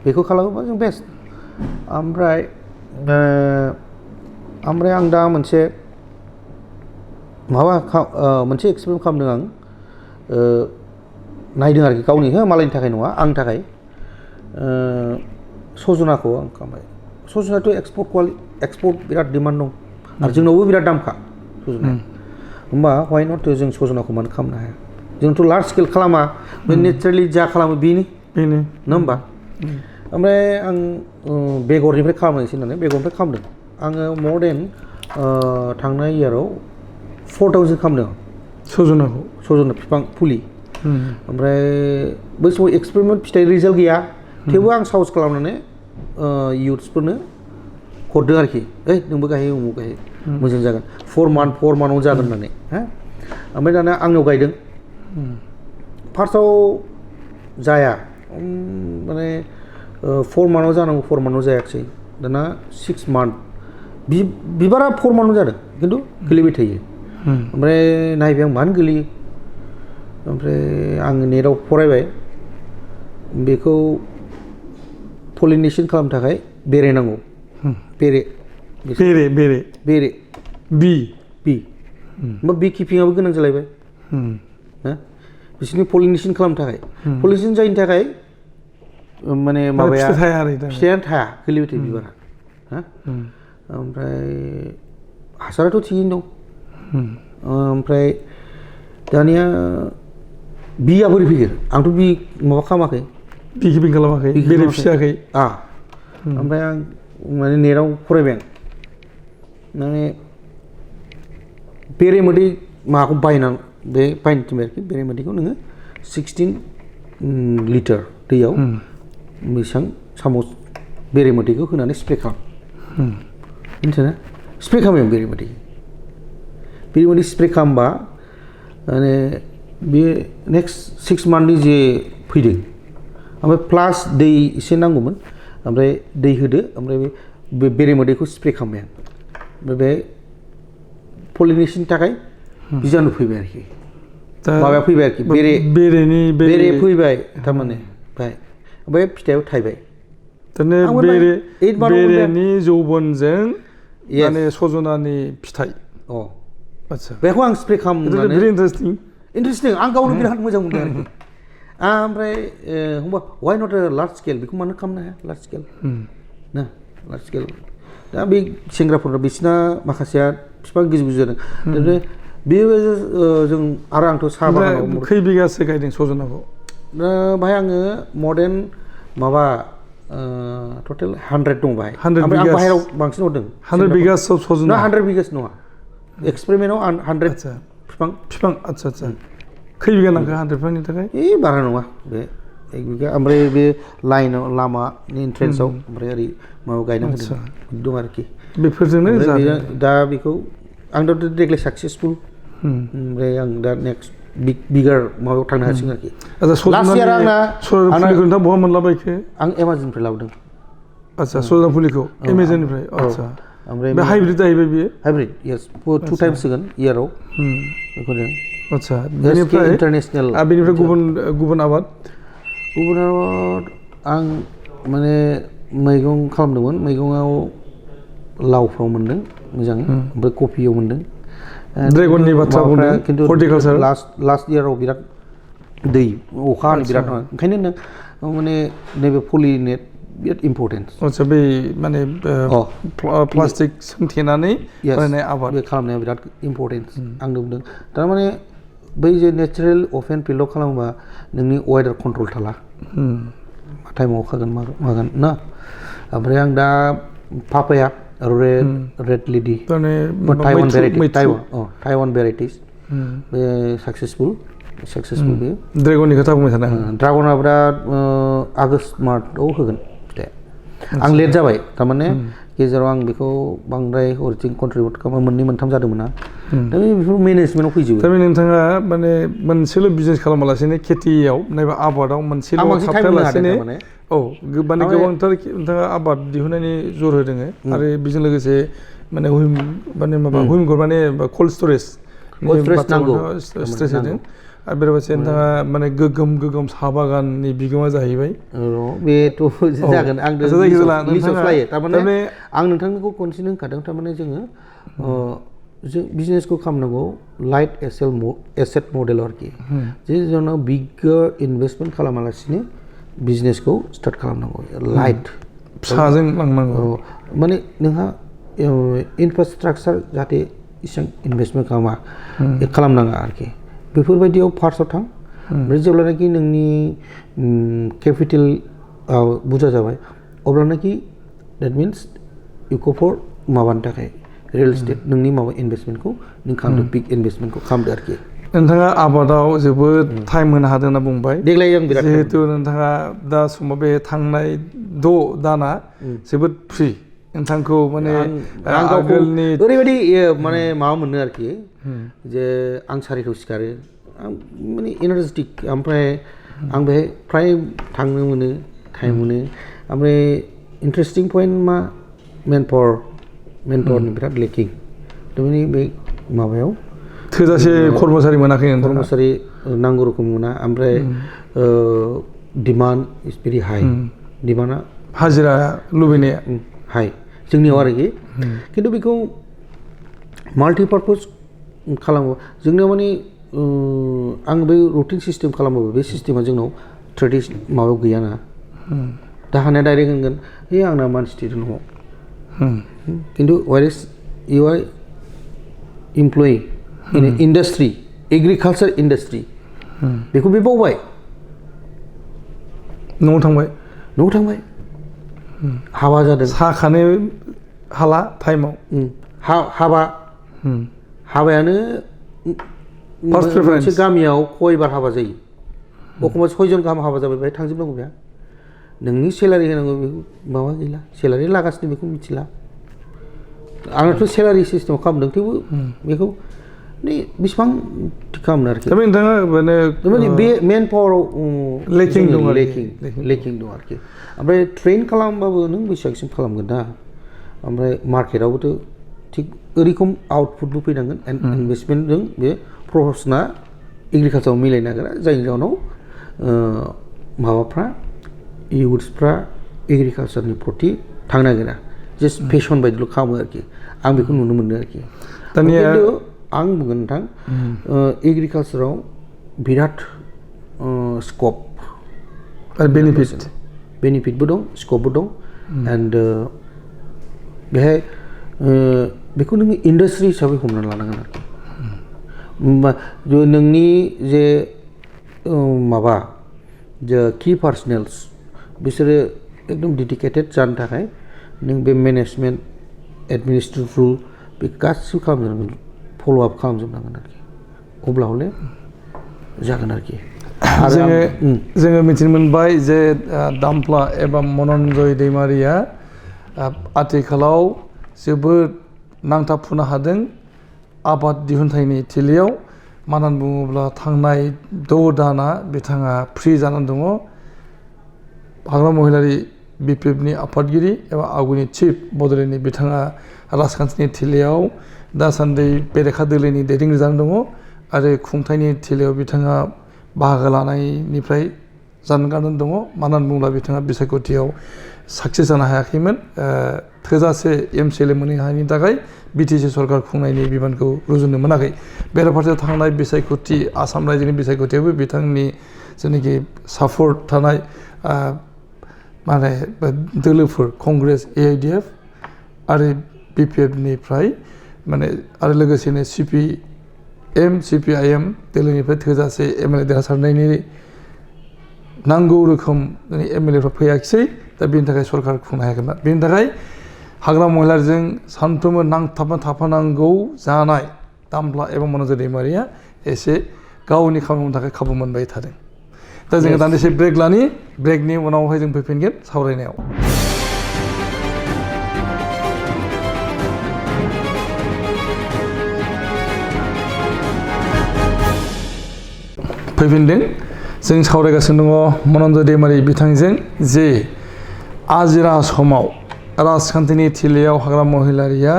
बेखौ खालामोबा जों बेस्ट ओमफ्राय आं दा मोनसे मोनसे एक्सपेरिमेन्ट खालामदों आं नायदों आरोखि गावनि मालायनि थाखाय नङा आंनि थाखाय सजनाखौ आं खालामबाय सजनायाथ' एक्सपर्ट बिराद डिमान्ड दं आरो जोंनावबो बिराद दामखा सजनाया होमबा वाइ नट जों सजनाखौ मानो खालामनो हाया जोंथ' लार्ज स्केल खालामा बे नेचारेलि जा खालामो बेनो नङा होमबा ओमफ्राय आं बेगरनिफ्राय खालामनोसै होननानै बेगरनिफ्राय खालामदों आङो मर देन थांनाय इयाराव 4,000 खालामदों सजना बिफां फुलि ओमफ्राय बै समाव एक्सपेरिमेन्ट फिथाइ रिजाल्ट गैया थेवबो आं साहस खालामनानै इयुथ्सफोरनो हरदों आरोखि नोंबो गायहै उमुक गायहै मोजां जागोन 4 monthआव जागोन होननानै ओमफ्राय दाना आंनाव गायदों फार्स्टआव जाया माने 4 monthआव जानांगौ 4 monthआव जायाखिसै दाना 6 month बिबारा 4 monthआव जादों खिन्थु गोलैबाय थायो ओमफ्राय नायबाय आं मानो गोलैयो ओमफ्राय आं नेटआव फरायबाय बेखौ पलिनेसन खालामनो थाखाय बेरे नांगौ बेरे होमबा बि किपिंआबो गोनां जालायबाय बिसोरनि पलिनेसन खालामनो थाखाय पलिनेसन जायनि थाखाय माने माबाया फिथाइयानो थाया गोलैबाय थायो बिबारा ओमफ्राय हासाराथ' थिगैनो दं ओमफ्राय दानिया बिया बोरै फैगोन आंथ' बि माबा खालामाखै बि किपिं खालामाखै बेरे फिसियाखै ओमफ्राय आं माने नेटआव फरायबाय आं माने बेरे मोदै माबाखौ बायनो थिनबाय आरोखि बेरे मोदैखौ नोङो 16 लिटार दैयाव बेसेबां सामस बेरे मोदैखौ होनानै स्प्रे खालाम मिन्थियोना स्प्रे खालामो बेरे मोदै स्प्रे खालामबा माने बे नेक्स्ट 6 monthनि जे फैदों ओमफ्राय प्लास दै एसे नांगौमोन ओमफ्राय दै होदो ओमफ्राय बे बेरे मोदैखौ स्प्रे खालामबाय आं ओमफ्राय बे पलिनेसननि थाखाय बिजानु फैबाय आरोखि माबाया फैबाय आरोखि बेरे फैबाय थारमाने ओमफ्राय फिथाइयाव थायबाय बेरेनि जौबनजों माने सजनानि फिथाइ आदसा बेखौ आं स्प्रे खालामनानै भेरि इन्टारेस्टिं आं गावनो बिराद मोजां मोनदों आरोखि ओमफ्राय होमबा वाइ नट लार्ज स्केल बेखौ मानो खालामनो हाया लार्ज स्केल ना लार्ज स्केल दा बे सेंग्राफोरा बिसिना माखासेया बिफां गिदिर जादों बेयो जों आरो आंथ' साहा बागानाव खै बिगासो गायदों सजनाखौ बाहाय आङो मर देन माबा टटेल 100 दं बाहाय ओमफ्राय आं बाहेरायाव बांसिन हरदों 100 बिगासो सजना 100 बिगासो नङा एक्सपेरिमेन्टआव 100 बिफां आदसा खै बिगा नांगौ 100 बिफांनि थाखाय बारा नङा बे 1 बिगा ओमफ्राय बे लाइनाव लामानि एन्ट्रेन्सआव ओमफ्राय ओरै माबा गायना होदों दं आरोखि बेफोरजोंनो दा बेखौ आं दा देग्लाय साक्सेसफुल ओमफ्राय आं दा नेक्स्ट बिगार माबायाव थांनो हासिगोन आरोखि लास्ट इयार आंना बहा मोनलाबायखो आं एमाजननिफ्राय लाबोदों आच्छा सजना फुलिखौ एमाजननिफ्राय आच्छा ओमफ्राय बे हाइब्रिद जाहैबाय बियो हाइब्रिद येस 2 टाइम्स होगोन इयाराव बेखौ जों आच्छा बेनिफ्राय इन्टारनेशनेल बेनिफ्राय गुबुन आबाद आं माने मैगं खालामदोंमोन मैगङाव लावफ्राव मोनदों मोजां ओमफ्राय कफियाव मोनदों ड्रेगननि बाथ्रा बुंदों हर्टिकालचार लास्ट इयाराव बिराद दै अखा हानो बिराद ओंखायनो नों माने नैबे पलिनेट बिराद इम्पर्टेन्ट आच्छा बै माने प्लास्टिक सोंथेनानै बानायनाय आबाद बे खालामनाया बिराद इम्पर्टेन्ट आं नुदों थारमाने बै जे नेचारेल अपेन फिल्डआव खालामोबा नोंनि वेदार कन्ट्रल थाला मा टाइमाव अखागोन मागोन ना ओमफ्राय आं दा papaya red lady Taiwan varieties बे साक्सेसफुल बे ड्रेगननि खोथा बुंबाय थादों ड्रागना बिराद आगष्ट मार्चआव होगोन फिथाइ आं लेट जाबाय थारमाने गेजेराव आं बेखौ बांद्राय हरथिं कन्ट्रिबिउट खालामो 2-3 जादोंमोन ना दा बेफोर मेनेजमेन्टआव फैजोबो थारमाने नोंथाङा माने मोनसेल' बिजनेस खालामालासेनो खेथियाव नायबा आबादाव मोनसेल' थाबथायालासेनो औ माने गोबांथार नोंथाङा आबाद दिहुननायनि जर होदों आरो बेजों लोगोसे माने हुइमगर माने कल्ड स्टरेज नांगौ स्ट्रेस होदों आरो बेराफारसे नोंथाङा माने गोगोम साहा बागाननि बिगोमा जाहैबाय बेथ' जागोन आं थारमाने आं नोंथांनिखौ खनसेनो होनखादों थारमाने जोङो बिजनेसखौ खालामनांगौ लाइट एसेट मडेल आरोखि जे जोंनाव बिगार इनभेस्टमेन्ट खालामालासिनो बिजनेसखौ स्टार्ट खालामनांगौ लाइट फिसाजों लांनांगौ माने नोंहा इनफ्रास्ट्राकचार जाहाथे इसेबां इनभेस्टमेन्ट खालामनाङा आरोखि बेफोरबायदियाव फार्स्टआव थां ओमफ्राय जेब्लानाखि नोंनि केपिटेल बुरजा जाबाय अब्लानाखि देट मिन्स इउ गो फर माबानि थाखाय रियेल इस्टेट नोंनि माबा इनभेस्टमेन्टखौ नों खालामदो बिग इनभेस्टमेन्टखौ खालामदो आरोखि नोंथाङा आबादाव जोबोद टाइम होनो हादों होनना बुंबाय देग्लाय आं बिराद जिहेतु नोंथाङा दा समाव बे थांनाय 6 दाना जोबोद फ्रि नोंथांखौ माने आगोलनि ओरैबायदि माने माबा मोनो आरोखि जे आं 4टायाव सिखारो आं माने एनार्जेटिक ओमफ्राय आं बेहाय फ्राय थांनो मोनो टाइम मोनो ओमफ्राय इन्टारेस्टिं पइन्ट मा मेनपावारनि बिराद लेकिं थारमाने बे माबायाव थोजासे कर्मचारि मोनाखै कर्मचारि नांगौ रोखोम मोना ओमफ्राय डिमान्ड इज भेरि हाइ डिमान्डआ हाजिरा लुबैनाया हाइ जोंनियाव आरोखि खिन्थु बेखौ माल्टिपार्पस खालामो जोंनियाव माने आं बे रुटिन सिस्टेम खालामोबो बे सिस्टेमा जोंनाव ट्रेडिसन माबायाव गैयाना दाहानिया डाइरेक्ट होनगोन हे आंना मानसि थिदों न'आव खिन्थु वाइस इउ आर इमप्लयि इन इन्डास्ट्रि एग्रिकालचार इन्डास्ट्रि बेखौ बे बावबाय न'आव थांबाय हाबा जादों साहा खानो हाला टाइमाव हाबायानो मोनसे गामियाव खयबार हाबा जायो एखमबा 6 जन गाहाम हाबा जाबाय बेहाय थांजोबनांगौ बेहा नोंनि सेलारि होनांगौ बेखौ माबा गैला सेलारि लागासिनो बेखौ मिथिला आंनाथ' सेलारि सिस्टेमाव खालामदों थेवबो बेखौ बेसेबां खालामनो आरोखि नोंथाङा माने बे मेन पावाराव लेकिं दं आरोखि ओमफ्राय ट्रेन खालामबाबो नों बेसेबांसिम खालामगोन ना ओमफ्राय मार्केटआवबोथ' थिग ओरैखम आउटपुटबो फैनांगोन इनभेस्टमेन्टजों बे प्रफेसना एग्रिकालचाराव मिलायनो नागिरा जायनि जाहोनाव माबाफ्रा इउथ्सफ्रा एग्रिकालचारनि प्रति थांनो नागिरा जास्ट फेशन बायदिल' खालामो आरोखि आं बेखौ नुनो मोनदों आरोखि खिन्थु आं बुंगोन नोंथां एग्रिकालचाराव बिराद स्कप आरो बेनिफिटबो दं स्कपबो दं एन्ड बेहाय बेखौ नोङो इन्डास्ट्रि हिसाबै हमनानै लानांगोन आरोखि नोंनि जे माबा जे कि पार्सनेल्स बिसोरो एकदम डेडिकेटेड जानो थाखाय नों बे मेनेजमेन्ट एडमिनिस्ट्रेटिभ रुल बे गासिबो खालामजोबनांगोन फल'आप खालामजोबनांगोन आरोखि अब्ला हले जागोन आरोखि जोङो मिथिनो मोनबाय जे दामफ्ला एबा मनन्जय दैमारिया आथिखालाव जोबोद नांथाबफुनो हादों आबाद दिहुनथायनि थिलियाव मानो होनना बुङोब्ला थांनाय 6 दाना बिथाङा फ्रि जानानै दङ हाग्रामा महिलारि BPFनि आफादगिरि एबा आगुनि चिफ बड'लेण्डनि बिथाङा राजखान्थिनि थिलियाव दासान्दि बेरेखा दोलोनि दैदेनगिरि जानानै दङ आरो खुंथायनि थिलियाव बिथाङा बाहागो लानायनिफ्राय जानगारनानै दङ। मानो होनना बुङोब्ला बिथाङा बिसायख'थियाव साक्सेस जानो हायाखैमोन। थोजासे MCLA मोननो हायैनि थाखाय BTC सरकार खुंनायनि बिबानखौ रुजुननो मोनाखै। बेराफारसे थांनाय बिसायख'थि आसाम रायजोनि बिसायख'थियावबो बिथांनि जेनाखि सापर्ट थानाय माने दोलोफोर कंग्रेस AIDF आरो BPFनिफ्राय माने आरो लोगोसेनो CPM CPIM दोलोनिफ्राय थोजासे MLA देरहासारनायनि नांगौ रोखोम MLAफ्रा फैयाखिसै। दा बेनि थाखाय सरकार खुंनो हायाखैमोन। बेनि थाखाय हाग्रामा महिलारिजों सानफ्रोमबो नांथाबना थाफानांगौ जानाय दामब्ला एबा मन'ज दैमारिया एसे गावनि खामानि मावनो थाखाय खाबु मोनबाय थादों। दा जोङो दान्दिसे ब्रेक लानि, ब्रेकनि उनावहाय जों फैफिनगोन सावरायनायाव। फैफिनदों जों सावरायगासिनो दङ मन'ज दैमारि बिथांजों जे आजिरा समाव राजखान्थिनि थिलियाव हाग्रामा महिलारिया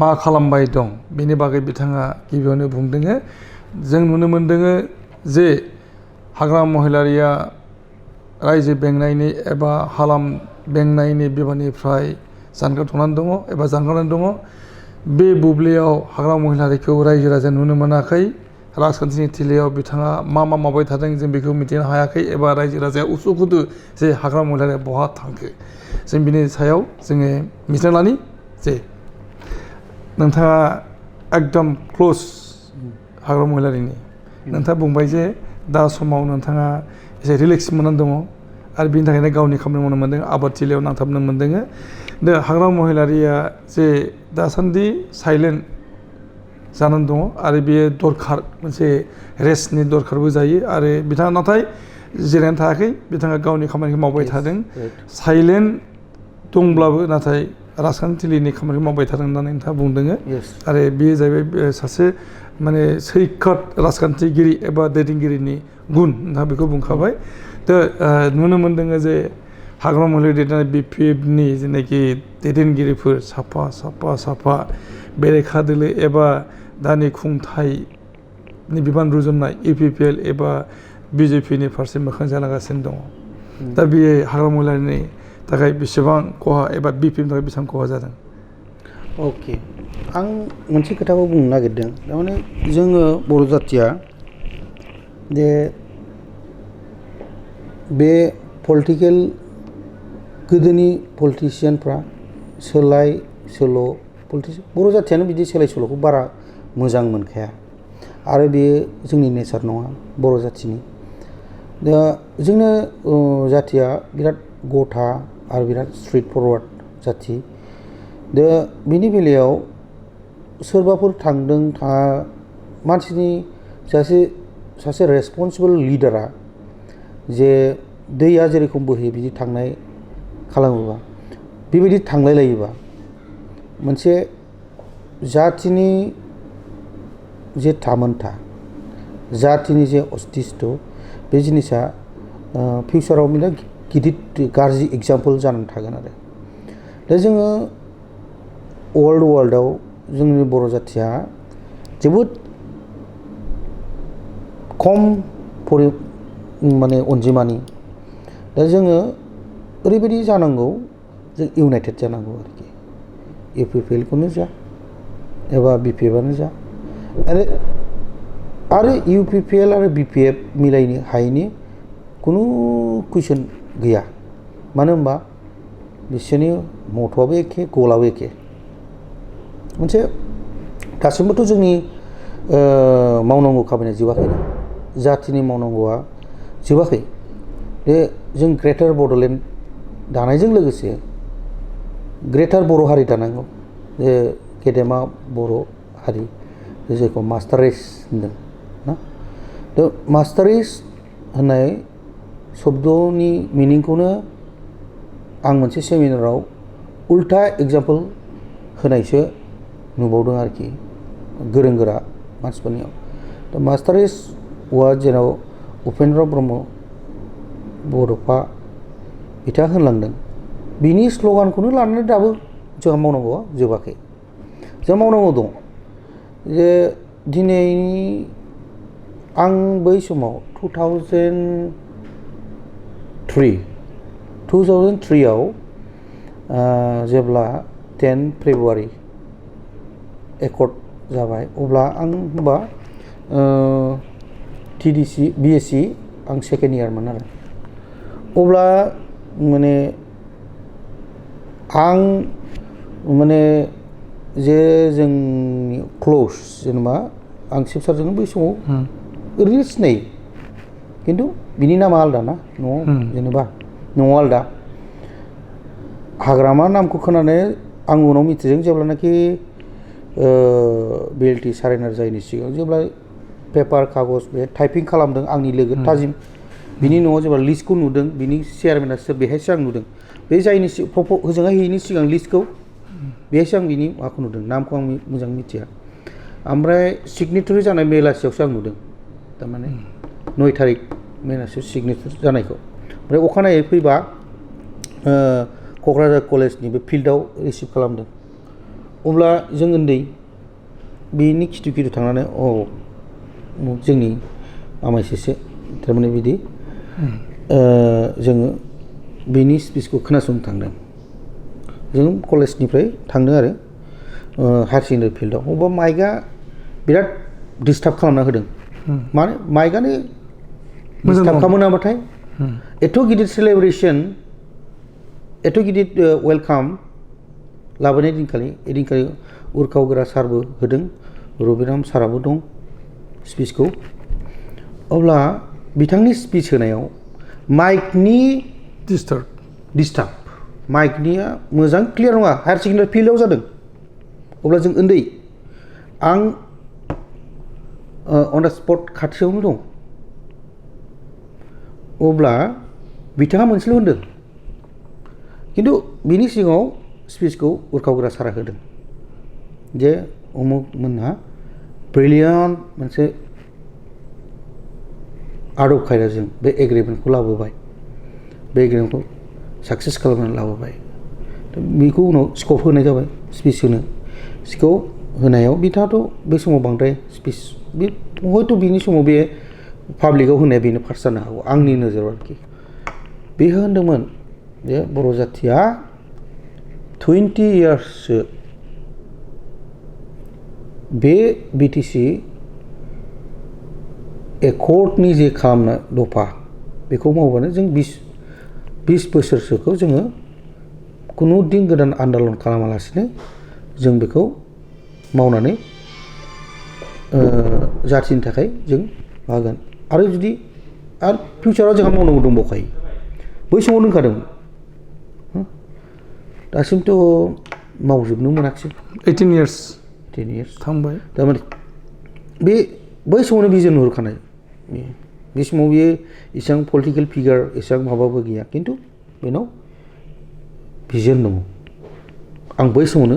मा खालामबाय दं बेनि बागै बिथाङा गिबियावनो बुंदों। जों नुनो मोनदों जे हाग्रामा महिलारिया रायजो बेंनायनि एबा हालाम बेंनायनि बिबाननिफ्राय जानगारथ'नानै दङ एबा जानगारनानै दङ। बे बुब्लियाव हाग्रामा महिलारिखौ रायजो राजाया नुनो मोनाखै। राजखान्थिनि थिलियाव बिथाङा मा मावबाय थादों जों बेखौ मिथिनो हायाखै एबा रायजो राजाया उसुखुथु जे हाग्रामा महिलारिया बहा थांखो जों बिनि सायाव जोङो मिथिना लानि। जे नोंथाङा एकदम क्ल'ज हाग्रामा महिलारिनि, नोंथाङा बुंबाय जे दा समाव नोंथाङा एसे रिलेक्स मोननानै दङ आरो बिनि थाखायनो गावनि खामानि मावनो मोन्दों, आबाद थिलियाव नांथाबनो मोन्दों। दा हाग्रामा महिलारिया जे दासान्दि साइलेन्ट जानानै दङ आरो बेयो दरखार, मोनसे रेस्टनि दरखारबो जायो आरो बिथाङा नाथाय जिरायनानै थायाखै। बिथाङा गावनि खामानिखौ मावबाय थादों। साइलेन्ट दंब्लाबो नाथाय राजखान्थि थिलिनि खामानिखौ मावबाय थादों होननानै नोंथाङा बुंदों। आरो बेयो जाहैबाय सासे माने सैखोद राजखान्थिगिरि एबा दैदेनगिरिनि गुन, नोंथाङा बेखौ बुंखाबाय। दा नुनो मोनदों जे हाग्रामा महिलारि दैदेननाय BPFनि जेनाखि दैदेनगिरिफोर साफा बेरेखा दोलो एबा दानि खुंथायनि बिबान रुजुननाय UPPL एबा BJPनि फारसे मोखां जालांगासिनो दङ। दा बेयो हाग्रामा महिलारिनि थाखाय बेसेबां खहा एबा BPFनि थाखाय बेसेबां खहा जादों? अके, आं मोनसे खोथाखौ बुंनो नागिरदों। थारमाने जोङो बर' जाथिया जे बे पलिटिकेल गोदोनि पलिटिसियानफ्रा सोलाय सोल' बर' जाथियानो बिदि सोलाय सोल'खौ बारा मोजां मोनखाया आरो बेयो जोंनि नेचार नङा बर' जाथिनि। दा जोंना जाथिया बिराद गथा आरो बिराद स्ट्रेट फरवार्ड जाथि। दा बेनि बेलायाव सोरबाफोर थांदों थाङा मानसिनि सासे रेसपन्सिबल लिडारा जे दैया जेरेखम बोहैयो बिदि थांनाय खालामोबा, बेबायदि थांलाय लायोबा मोनसे जाथिनि जे थामोनथा, जाथिनि जे अस्तित्व, बे जिनिसा फिउचाराव बिराद गिदिर गाज्रि एग्जाम्पोल जानानै थागोन आरो। दा जोङो वर्ल्डआव जोंनि बर' जाथिया जोबोद खम माने अनजिमानि। दा जोङो ओरैबायदि जानांगौ, जों इउनाइटेड जानांगौ आरोखि। UPPLखौनो जा एबा BPFआनो जा आरो UPPL आरो BPF मिलायनो हायैनि खुनु कुइसन गैया। मानो होनबा बिसोरनि मथ'आबो एखे, गलाबो एखे। मोनसे दासिमबोथ' जोंनि मावनांगौ खामानिया जोबाखैना, जाथिनि मावनांगौआ जोबाखै। बे जों ग्रेटार बड'लेण्ड दानायजों लोगोसे ग्रेटार बर' हारि दानांगौ। जे गेदेमा बर' हारि जायखौ मास्टार रेस होनदों ना। दा मास्टार रेस होननाय शब्दनि मिनिंखौनो आं मोनसे सेमिनाराव उल्था एग्जाम्पोल होनायसो नुबावदों आरोखि गोरों गोरा मानसिफोरनियाव। दा मास्टार रेस वार्ड जेराव उपेन्द्र ब्रह्म बड'फा बिथाङा होनलांदों बिनि स्ल'गानखौनो लानानै दाबो जोंहा मावनांगौआ जोबाखै जों मावनांगौ दं जे दिनै आं बै समाव 2003 आव जेब्ला 10 फेब्रुवारि एकर्ड जाबाय अब्ला आं होनबा TDC BSc आं सेकेन्ड इयारमोन आरो अब्ला माने आं माने जे जोंनि क्ल'ज जेनेबा आं शिबसारजों बै समाव ओरैनो सिनायो खिन्थु बिनि नामा आलदा ना न'आव जेनेबा न'आव आलदा हाग्रामा नामखौ खोनानै आं उनाव मिथिदों जेब्लानाखि BLT सारेन्डार जायैनि सिगां जेब्ला पेपार कागज बे टाइपिं खालामदों आंनि लोगो थाजिम बिनि न'आव जेब्ला लिस्टखौ नुदों बिनि चेयारमेना सोर बेहायसो आं नुदों बे जायनि होजोंहाय हैयैनि सिगां लिस्टखौ बेहायसो आं बिनि माबाखौ नुदों नामखौ आं मोजां मिथिया ओमफ्राय सिगनेटरि जानाय बेलासियावसो आं नुदों थारमाने 9 थारिख बेलासियाव सिगनेसार जानायखौ ओमफ्राय अखानायै फैबा क'क्राझार कलेजनि बे फिल्डआव रिसिभ खालामदों अब्ला जों उन्दै बेनि खिथु खिथु थांनानै जोंनि आमायसोसो थारमाने बिदि जोङो बेनि स्पिचखौ खोनासंनो थांदों जों कलेजनिफ्राय थांदों आरो हायार सेकेन्डारि फिल्डआव अबेबा माइकआ बिराद डिस्टार्ब खालामना होदों माने माइकआनो डिस्टार्ब खालामोनाबाथाय एथ' गिदिर सेलेब्रेसन एथ' गिदिर वेलकाम लाबोनाय दिनखालि एदिनखालि उरखाव गोरा सारबो होदों रबिराम साराबो दं स्पिचखौ अब्ला बिथांनि स्पिच होनायाव माइकनि डिस्टार्ब माइकनिया मोजां क्लियार नङा हायार सेकेन्डारि फिल्डआव जादों अब्ला जों उन्दै आं अन दा स्पट खाथियावनो दं अब्ला बिथाङा मोनसेल' होनदों खिन्थु बिनि सिगाङाव स्पिचखौ उरखावग्रा सारा होदों जे उमुक मोनहा ब्रिलियान्ट मोनसे आदब खायदाजों बे एग्रिमेन्टखौ लाबोबाय बे एग्रिमेन्टखौ साक्सेस खालामनानै लाबोबाय बेखौ उनाव स्कप होनाय जाबाय स्पिच होनो स्कप होनायाव बिथाङाथ' बे समाव बांद्राय स्पिच बे हयथ' बिनि समाव बे पाब्लिकआव होनाया बेनो फार्स्ट जानो हागौ आंनि नोजोराव आरोखि बे होनदोंमोन जे बर' जाथिया 20 इयार्ससो बे BTC एकर्डनि जे खालामनाय दफा बेखौ मावबानो जों 20 बोसोरसोखौ जोङो खुनु दिन गोदान आन्दालन खालामालासिनो जों बेखौ मावनानै जाथिनि थाखाय जों मावगोन आरो जुदि आरो फिउचाराव जोंहा मावनांगौ दंबावखायो बै समाव दोनखादोंमोन दासिमथ' मावजोबनो मोनाखिसै 18 इयार्स थांबाय थारमाने बे बै समावनो भिजन नुहुरखानाय बे समाव बियो एसेबां पलिटिकेल फिगार एसेबां माबाबो गैया खिन्थु बेनाव भिजन दङ आं बै समावनो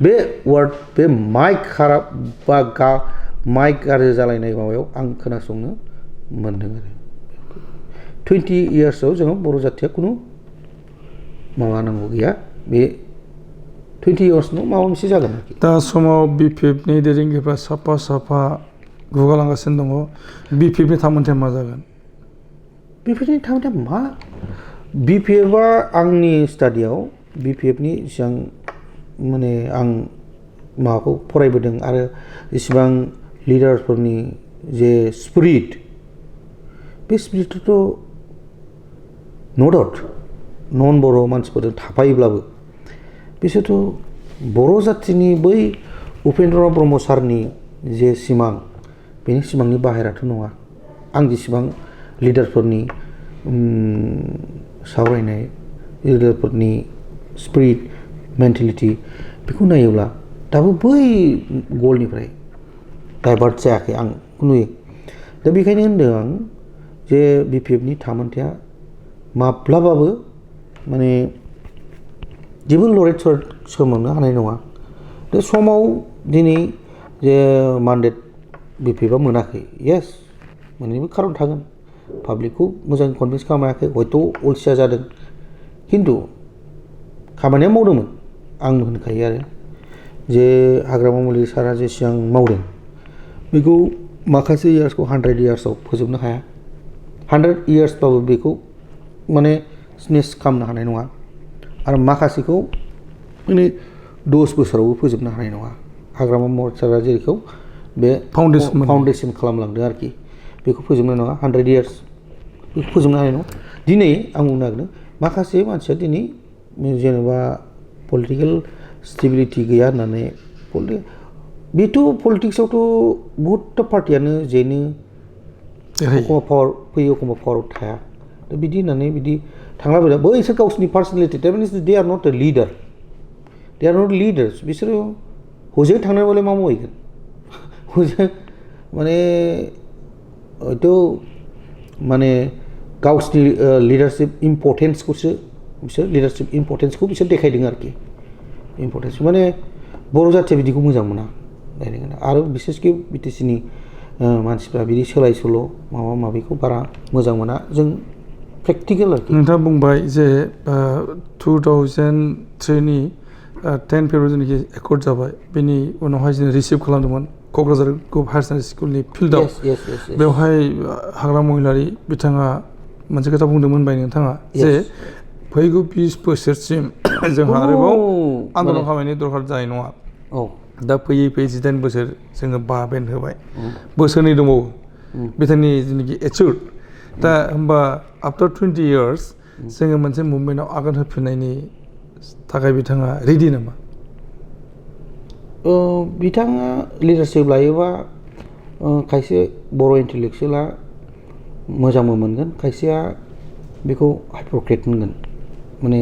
बे वार्ड बे माइक खाराब बा माइक गाज्रि जालायनाय माबायाव आं खोनासंनो मोन्दों आरो 20 इयार्सआव जोङो बर' जाथिया खुनु माबानांगौ गैया बे 20 इयार्सनाव माबा मोनसे जागोन आरोखि दा समाव BPFनि दैदेनगिरिफ्रा साफा गुगालांगासिनो दङ BPFनि थामोनथाया मा जागोन BPFनि थामोनथाया मा BPFआ आंनि स्टाडियाव BPFनि एसेबां माने आं माबाखौ फरायबोदों आरो इसिबां लिडारफोरनि जे स्पिरिट बे स्पिरिटआथ' नो डाउट नन बर' मानसिफोरजों थाफायोब्लाबो बिसोरथ' बर' जाथिनि बै उपेन्द्रनाथ ब्रह्म सारनि जे सिमां बेनि सिमांनि बाहेराथ' नङा आं जेसेबां लिडारफोरनि सावरायनाय लिडारफोरनि स्पिरिट मेन्टेलिटि बेखौ नायोब्ला दाबो बै गलनिफ्राय डाइभार्ट जायाखै आं नुयो दा बेखायनो होनदों आं जे BPFनि थामोनथाया माब्लाबाबो माने जेबो लरेट सोमावनो हानाय नङा बे समाव दिनै जे मान्डेट BPFआ मोनाखै येस मोनैबो खारन थागोन पाब्लिकखौ मोजां कनभिन्स खालामाखै हयथ' अलसिया जादों खिन्थु खामानिया मावदोंमोन आं होनखायो आरो जे हाग्रामा मुलि सारा जेसेबां मावदों बेखौ माखासे इयार्सखौ 100 इयार्सआव फोजोबनो हाया 100 इयार्सबाबो बेखौ माने स्नेच खालामनो हानाय नङा आरो माखासेखौ माने 10 बोसोरावबो फोजोबनो हानाय नङा हाग्रामा मुलि सारा जेखौ बे फाउन्डेसन खालामलांदों आरोखि बेखौ फोजोबनो नङा 100 इयार्स बेखौ फोजोबनो हानाय नङा दिनै आं बुंनो नागिरदों माखासे मानसिया दिनै जेनेबा पलिटिकेल स्टेबिलिटि गैया होननानै बेथ' पलिटिक्सआवथ' बहुदथा पार्टियानो जेनो एखमबा पावार फैयो एखमबा पावाराव थाया दा बिदि होननानै बिदि थांला फैला बैसोर गावसिनि पार्सनेलिटि थारमाने they are not A leader they are not lidars बिसोरो हजों थांनानैबालाय मा मावहैगोन हजों माने हयथ' माने गावसिनि लिडारशिप इम्परटेन्सखौसो बिसोर लिडारशिप इम्परटेन्सखौ बिसोर देखायदों आरोखि इम्परटेन्स माने बर' जाथिया बिदिखौ मोजां मोना आरो बिसेसकि बिटिसिनि मानसिफ्रा बिदि सोलाय सोल' माबा माबिखौ बारा मोजां मोना जों प्रेक्टिकेल आरोखि नोंथाङा बुंबाय जे 2003नि 10 फेब्रुवारि जेनाखि एकर्ड जाबाय बेनि उनावहाय जों रिसिभ खालामदोंमोन क'क्राझार गभ हायार सेकेन्डारि स्कुलनि फिल्डआव बेवहाय हाग्रामा महिलारि बिथाङा मोनसे खोथा बुंदोंमोन बाय नोंथाङा जे फैगौ 20 बोसोरसिम जोंहा आरोबाव आन्दलन खालामनायनि दरकार जानाय नङा दा फैयै 18 बोसोर जोङो 5 बेन्ड होबाय बोसोरनै दंबावो बिथांनि जेनाखि एचुर्ड दा होमबा आफ्टार 20 इयार्स जोङो मोनसे मुभमेन्टआव आगान होफिननायनि थाखाय बिथाङा रेडि नामा बिथाङा लिडारशिप लायोबा खायसे बर' इन्टेलेक्सुयेला मोजांबो मोनगोन खायसेया बेखौ हाइप'क्रेट मोनगोन माने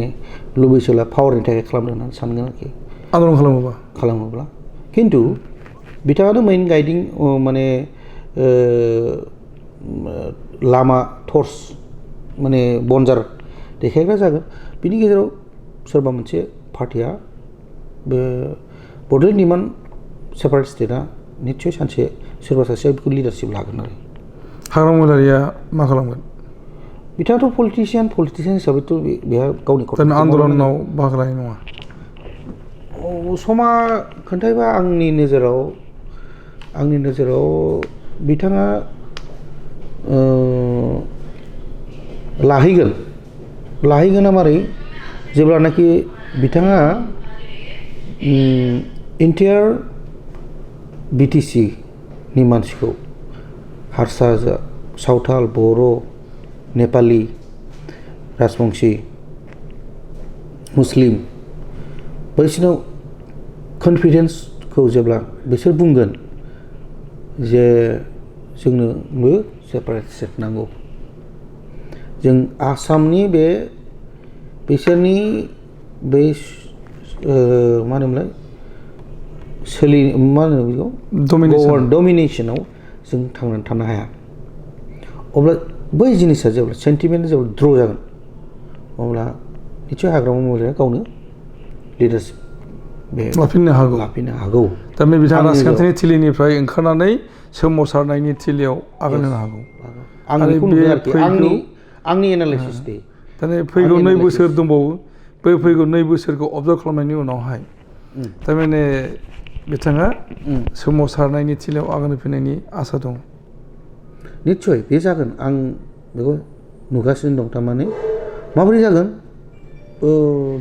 लुबैसोला पावारनि थाखाय खालामदों होननानै सानगोन आरोखि आन्दलन खालामोब्ला खिन्थु बिथाङानो मेइन गाइडिं माने लामा टर्च माने बनजार देखायग्रा जागोन बिनि गेजेराव सोरबा मोनसे पार्टिया बे बड'लेण्ड डिमान्ड सेपारेट स्टेटआ निस्सय सानसे सोरबा सासेया बेखौ लिडारशिप लागोन आरो हाग्रामा महिलारिया मा खालामगोन बिथाङाथ' पलिटिसियान हिसाबैथ' बेहा गावनि आन्दलनाव बाहागो लानाय नङा समा खोन्थायोबा आंनि नोजोराव बिथाङा लाहैगोना मारै जेब्लानाखि बिथाङा इन्टायार बिटिसि नि मानसिखौ हारसा सावथाल बर' नेपालि राजबंशी मुस्लिम बैसोरनाव कनफिडेन्सखौ जेब्ला बिसोर बुंगोन जे जोंनोबो सेपारेट स्टेट नांगौ जों आसामनि बिसोरनि बै मा होनोमोनलाय मा होनो बेखौ डमिनेसनाव जों थांनानै थानो हाया अब्ला बै जिनिसा जेब्ला सेन्टिमेन्टआ जेब्ला द्र' जागोन अब्ला निस्सय हाग्रामा महिलारिया गावनो लिडारशिप लाफिननो हागौ थारमाने बिथाङा राजखान्थिनि थिलिनिफ्राय ओंखारनानै सोमावसारनायनि थिलियाव आगान होनो हागौ आं बेखौ नुदों आरोखि आंनि एनालाइसिस दे थारमाने फैगौ 2 बोसोर दंबावो बै फैगौ 2 बोसोरखौ अबजार्भ खालामनायनि उनावहाय थारमाने बिथाङा सोमावसारनायनि थिलियाव आगान होफिननायनि आसा दं निस्सय बे जागोन आं बेखौ नुगासिनो दं थारमाने माबोरै जागोन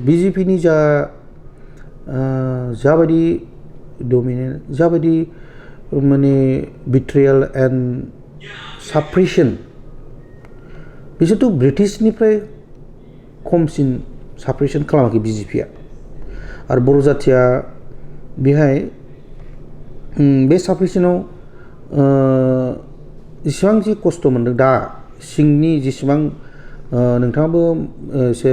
बिजेपिनि जाबायदि डमिनेन्ट जाबायदि माने बिट्रियेल एन्ड साप्रेसन बिसोरथ' ब्रिटिशनिफ्राय खमसिन साप्रेसन खालामाखै बिजेपिया आरो बर' जाथिया बेहाय बे साप्रेसनाव इसिबां जि खस्थ' मोनदों दा सिंनि जेसेबां नोंथाङाबो एसे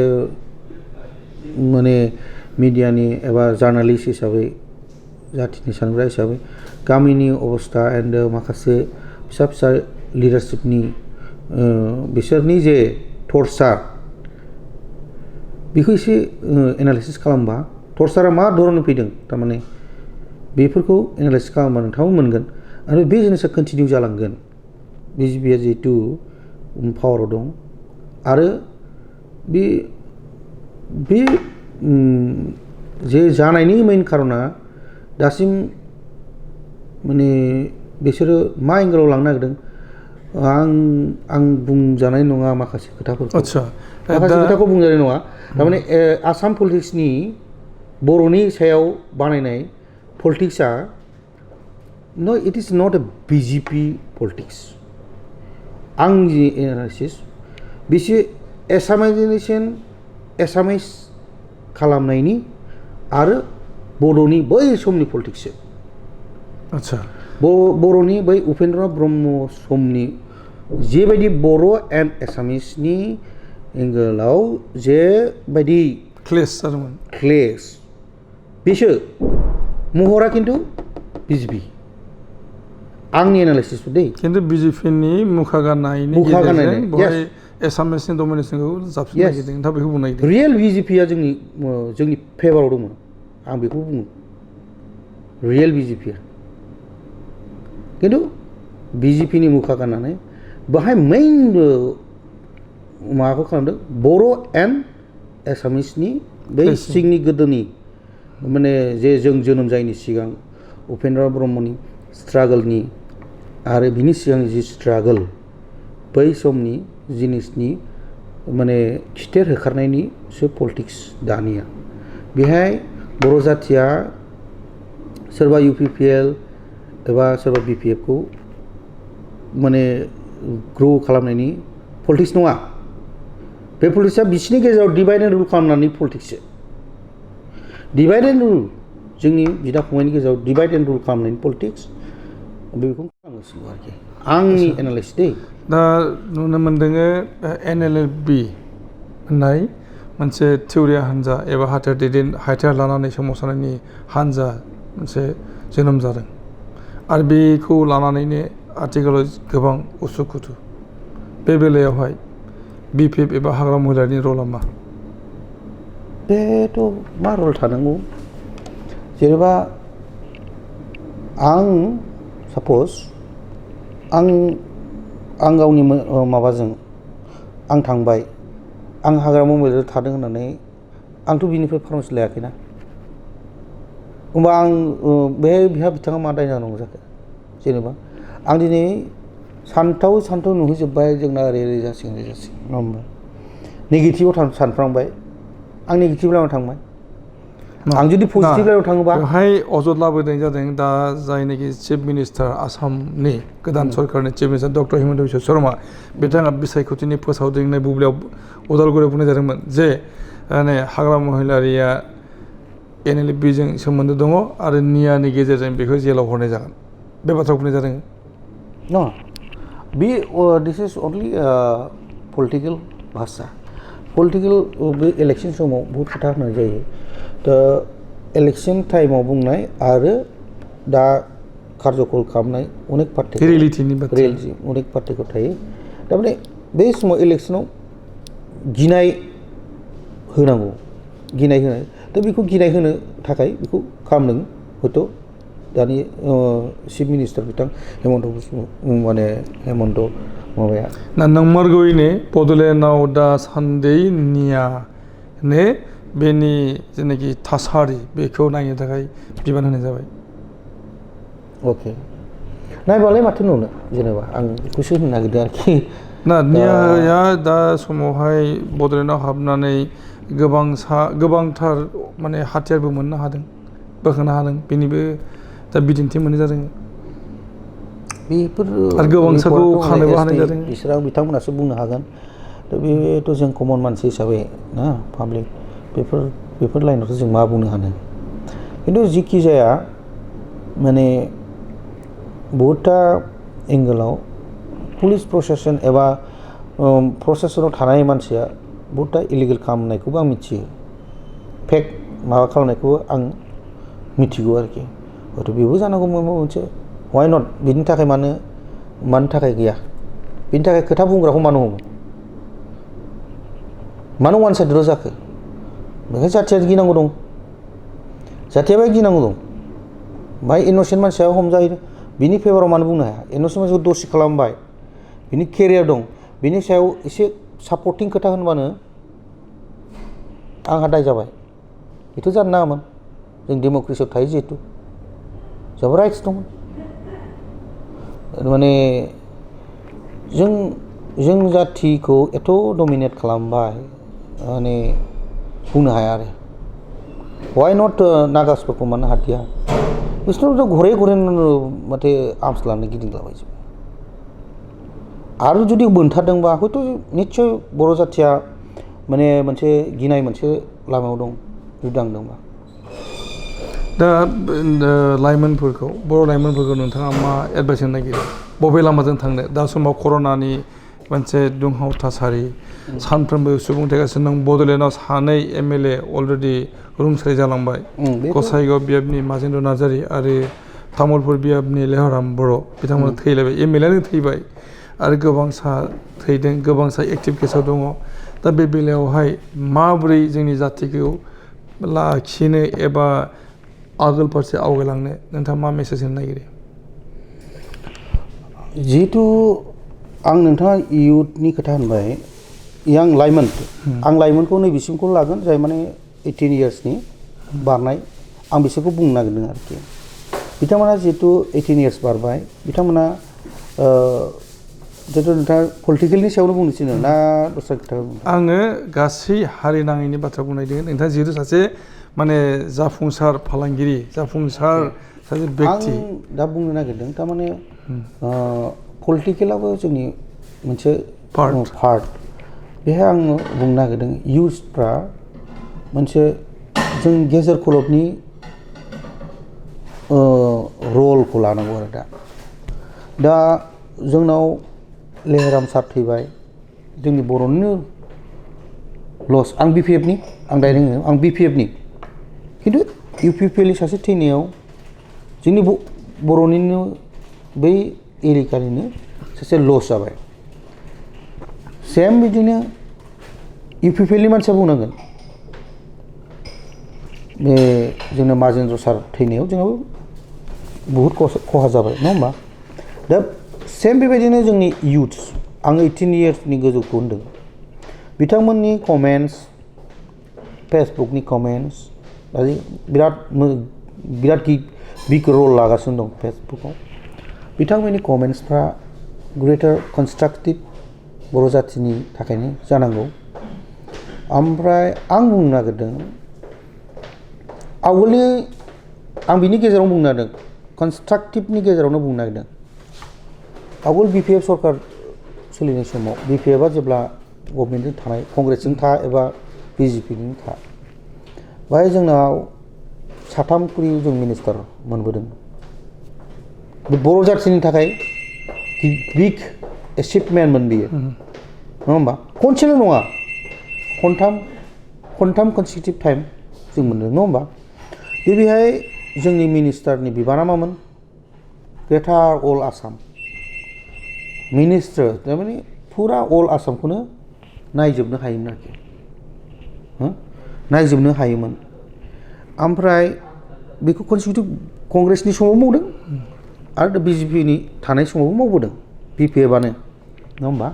माने मिडियानि एबा जार्नालिस्ट हिसाबै जाथिनि सानग्रा हिसाबै गामिनि अबस्था एन्ड माखासे फिसा फिसा लिडारशिपनि बिसोरनि जे टर्चार बेखौ एसे एनालाइसिस खालामबा टर्चारा मा धरननि फैदों थारमाने बेफोरखौ एनालाइसिस खालामबा नोंथाङाबो मोनगोन आरो बे जिनिसा कन्टिनिउ जालांगोन बिजेपिया जिहेतु पावाराव दं आरो बे जे जानायनि मेइन खार'ना दासिम माने बिसोरो मा एंगेलाव लांनो नागिरदों आं बुंजानाय नङा माखासे खोथाफोरखौ आदसा माखासे खोथाखौ बुंजानाय नङा थारमाने आसाम पलिटिक्सनि बर'नि सायाव बानायनाय पलिटिक्सआ no it is not a BJP politics आंनि एनालाइसिस बिसोर एसामाइज खालामनायनि आरो बर'नि बै समनि पलिटिक्ससो आदसा बर'नि बै उपेन्द्र ब्रह्म समनि जेबायदि बर' एन्ड एसामिसनि एंगोलाव जेबायदि क्लेस जादोंमोन क्लेस बिसोर महरा खिन्थु बिजेपि आंनि एनालाइसिस दै खिन्थु बिजेपिनि मुखा गाननायनि मुखा गाननाय, गेजेरजों बेवहाय एसामिसनि डमिनेसनखौ जाबसिननो नागिरदों नोंथाङा बेखौ बुंनो नागिरदों रियेल बिजेपिया जोंनि फेभाराव दंमोन आं बेखौ बुङो रियेल बिजेपिया खिन्थु बिजेपिनि मुखा गाननानै बाहाय मेइन माबाखौ खालामदों बर' एन्ड एसामिसनि बै सिंनि गोदोनि माने जे जों जोनोम जायैनि सिगां उपेन्द्र ब्रह्मनि स्ट्रागोलनि आरो बिनि सिगां जि स्ट्रागोल बै समनि जिनिसनि माने खिथेर होखारनायनिसो पलिटिक्स दानिया बेहाय बर' जाथिया सोरबा UPPL एबा सोरबा BPF खौ माने ग्र' खालामनायनि पलिटिक्स नङा बे पलिटिक्सआ बिसिनि गेजेराव डिभाइड एन्ड रुल खालामनानै पलिटिक्ससो डिभाइड एन्ड रुल जोंनि बिदा फंबायनि गेजेराव डिभाइड एन्ड रुल खालामनायनि पलिटिक्स बेखौ खालामगासिनो आरोखि आंनि एनालाइसिस दै दा नुनो मोनदों NLLB होननाय मोनसे थिउरिया हान्जा एबा हाथियार लानानै सोमावसारनायनि हान्जा मोनसे जोनोम जादों आरो बेखौ लानानैनो आथिखालाव गोबां उसुखुथु बे बेलायावहाय BPF एबा हाग्रा महिलारिनि रला मा बेथ' मा रल थानांगौ जेनेबा आं सापज आं गावनि माबाजों आं थांबाय आं हाग्रा महिलारियाव थादों होननानै आंथ' बिनिफ्राय पारमिसन लायाखैना होमबा आं बेहा बिथाङा मा दाय जानांगौ जाखो जेनेबा आं दिनै सानथाव नुहैजोब्बाय जोंना ओरै जासिगोन नङा होमबा नेगेटिभाव सानफ्रांबाय आं नेगेटिभ लामायाव थांबाय आं जुदि पजिटिभ लामायाव थाङोबा बेवहाय अजद लाबोनाय जादों दा जायनाखि चिफ मिनिस्टार आसामनि गोदान सरकारनि chief minister doctor Himanta Biswa Sharma बिथाङा बिसायख'थिनि फोसावदिंनाय बुब्लियाव उदालगुरियाव बुंनाय जादोंमोन जे माने हाग्रा महिलारिया NLLB जों सोमोन्दो दङ आरो नियानि गेजेरजों बेखौ जेलाव हरनाय जागोन बे बाथ्राखौ बुंनाय जादों नङा दिस इज अनलि पलिटिकेल भाषा पलिटिकेल बे इलेक्सन समाव बहुत खोथा होनाय जायो दा इलेक्सन टाइमाव बुंनाय आरो दा कार्यकल खालामनाय अनेक पार्टि रियेलिटिनि बाथ्रा अनेक पार्टिखौ थायो थारमाने बे समाव इलेक्सनाव गिनाय होनांगौ गिनाय होनाय दा बेखौ गिनाय होनो थाखाय बेखौ खालामदों हयथ' दानि चिफ मिनिस्टार बिथां हेमन्त माबाया ना नंमारगौयैनो बड'लेण्डआव दासान्दि नियानो बेनि जेनाखि थासारि बेखौ नायनो थाखाय बिबान होनाय जाबाय अके नायबालाय माथो नुनो जेनेबा आं बेखौसो होननो नागिरदों आरोखि ना नियाया दा समावहाय बड'लेण्डआव हाबनानै गोबांथार माने हाथियारबो मोननो हादों बोखांनो हादों बेनिबो दा बिदिन्थि मोननाय जादों बेफोर आरो गोबांसाखौ खानोबो हानाय जादों बिसोर बिथांमोनासो बुंनो हागोन दा बेथ' जों कमन मानसि हिसाबै ना पाब्लिक बेफोर लाइनावथ' जों मा बुंनो हानो खिन्थु जिखि जाया माने बहुतथा एंगोलाव पुलिस प्रशासन एबा प्रशासनाव थानाय मानसिया बहुतथा इलिगेल खालामनायखौबो आं मिथियो फेक माबा खालामनायखौबो आं मिथिगौ आरोखि हयथ' बेबो जानांगौ माबा मोनसे वाइ नट बिनि थाखाय मानो थाखाय गैया बिनि थाखाय खोथा बुंग्राखौ मानो हमो मानो वान साइडेड जाखो बेखायनो जाथिया गिनांगौ दं जाथियाबो गिनांगौ दं बाहाय इन'सेन्ट मानसिया हमजायो बिनि फेभाराव मानो बुंनो हाया इन'सेन्ट मानसिखौ दसि खालामबाय बिनि केरियार दं बिनि सायाव एसे सापर्टिं खोथा होनबानो आंहा दाय जाबाय बेथ' जानो नाङामोन जों डेम'क्रेसियाव थायो जिहेतु जोंहाबो राइट्स दंमोन माने जों जाथिखौ एथ' डमिनेट खालामबाय माने बुंनो हाया आरो वाइ नट नागासफोरखौ मानो हाथिया बिसोरथ' घरे घरे माथो आर्मस लानो गिदिंलाबायजोबो आरो जुदि मोनथारदोंबा हयथ' निस्सय बर' जाथिया माने मोनसे गिनाय मोनसे लामायाव दं जुदांदोंबा दा लाइमोनफोरखौ बर' लाइमोनफोरखौ नोंथाङा मा एडभाइस होनो नागिरो बबे लामाजों थांनो दा समाव कर'नानि मोनसे दुंहाव थासारि सानफ्रोमबो सुबुं थैगासिनो दं बड'लेण्डआव 2 MLA अलरेडि रुंसारि जालांबाय गसाइगाव बियाबनि माजेन्द्र नार्जारि आरो तामुलपुर बियाबनि लेहराम बर' बिथांमोना थैलायबाय MLA नो थैबाय आरो गोबांसा थैदों गोबांसा एक्टिभ केसाव दङ दा बे बेलायावहाय माबोरै जोंनि जाथिखौ लाखिनो एबा आगोल फारसे आवगायलांनो नोंथाङा मा मेसेज होनो नागिरो जिहेतु आं नोंथाङा इयुथनि खोथा होनबाय यां लाइमोन आं लाइमोनखौ नैबेसिमखौ लागोन जाय माने 18 इयार्सनि बारनाय आं बिसोरखौ बुंनो नागिरदों आरोखि बिथांमोना जिहेतु 18 इयार्स बारबाय बिथांमोना जिहेतु नोंथाङा पलिटिकेलनि सायावनो बुंनो थिनो ना दस्रा खोथा आङो गासै हारि नाङैनि बाथ्रा बुंनायदों नोंथाङा जिहेतु सासे माने जाफुंसार फालांगिरि जाफुंसार सासे बेक्ति आं दा बुंनो नागिरदों थारमाने पलिटिकेलाबो जोंनि मोनसे पार्ट बेहाय आङो बुंनो नागिरदों इयुथफ्रा मोनसे जों गेजेर खलबनि रलखौ लानांगौ आरो दा जोंनाव लेहराम सार थैबाय जोंनि बर'निनो लस आं BPFनि आं डाइरेक्ट आं BPFनि खिन्थु UPPLनि सासे थैनायाव जोंनि बर'निनो बै एरिकानिनो सासे लस जाबाय सेम बिदिनो UPPLनि मानसिया बुंनांगोन बे जोंना माजेन्द्र सार थैनायाव जोंहाबो बहुद खहा जाबाय नङा होमबा दा सेम बेबायदिनो जोंनि इयुथ्स आं 18 इयार्सनि गोजौखौ होनदों बिथांमोननि कमेन्ट्स फेसबुकनि कमेन्ट्स बिराद बिग रल लागासिनो दं फेसबुकाव बिथांमोननि कमेन्ट्सफ्रा ग्रेटार कनस्ट्राक्टिभ बर' जाथिनि थाखायनो जानांगौ ओमफ्राय आं बुंनो नागिरदों आवगोलनि आं बिनि गेजेराव बुंनो नागिरदों कनस्ट्राक्टिभनि गेजेरावनो बुंनो नागिरदों आवगोल BPF सरकार सोलिनाय समाव BPFआ जेब्ला गभर्नमेन्टजों थानाय कंग्रेसजों था एबा BJPजों था बाहाय जोंनाव 3 खरि जों मिनिस्टार मोनबोदों बर' जाथिनि थाखाय बिग एचिभमेन्टमोन बियो नङा होमबा खनसेल' नङा खनथाम कनसिकिउटिभ टाइम जों मोनदों नङा होमबा बेहाय जोंनि मिनिस्टारनि बिबाना मामोन ग्रेटार अल आसाम मिनिस्टार थारमाने फुरा अल आसामखौनो नायजोबनो हायोमोन आरोखि नायजोबनो हायोमोन ओमफ्राय बेखौ कनसिकिउटिभ कंग्रेसनि समाव मावदों आरो BJPनि थानाय समावबो मावबोदों BPFआनो नङा होमबा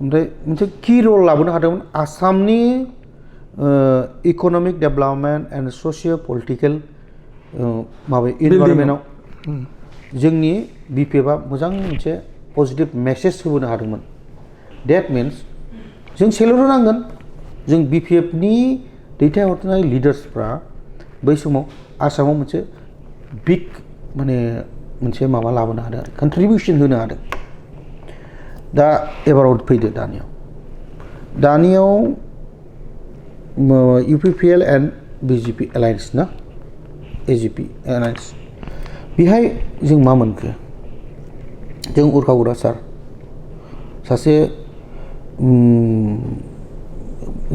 ओमफ्राय मोनसे कि रल लाबोनो हादोंमोन आसामनि economic development and socio' political माबा इनभाइरनमेन्टआव जोंनि BPFआ मोजां मोनसे पजिटिभ मेसेज होबोनो हादोंमोन डेट मिन्स जों सेलुट होनांगोन जों BPFनि दैथायहरनाय लिडार्सफ्रा बै समाव आसामाव मोनसे बिग माने मोनसे माबा लाबोनो हादों आरो कन्ट्रिबिउसन होनो हादों दा एबाराव फैदो दानियाव UPPL एन्ड BJP एलायन्स ना AGP एलायन्स बेहाय जों मा मोनखो जों उरखावग्रा सार सासे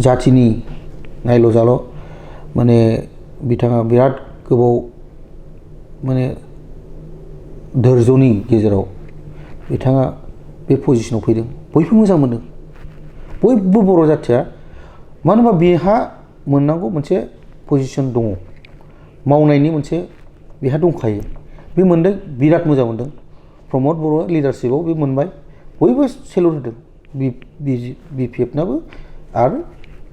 जाथिनि नायल' जाल' माने बिथाङा बिराद गोबाव माने धोरज'नि गेजेराव बिथाङा बे पजिशनाव फैदों बयबो मोजां मोनदों बयबो बर' जाथिया मानो होनबा बेहा मोननांगौ मोनसे पजिशन दङ मावनायनि मोनसे बेहा दंखायो बे मोनदों बिराद मोजां मोनदों प्रमद बर' लिडारशिपआव बे मोनबाय बयबो सेलुट होदों BPFनाबो आरो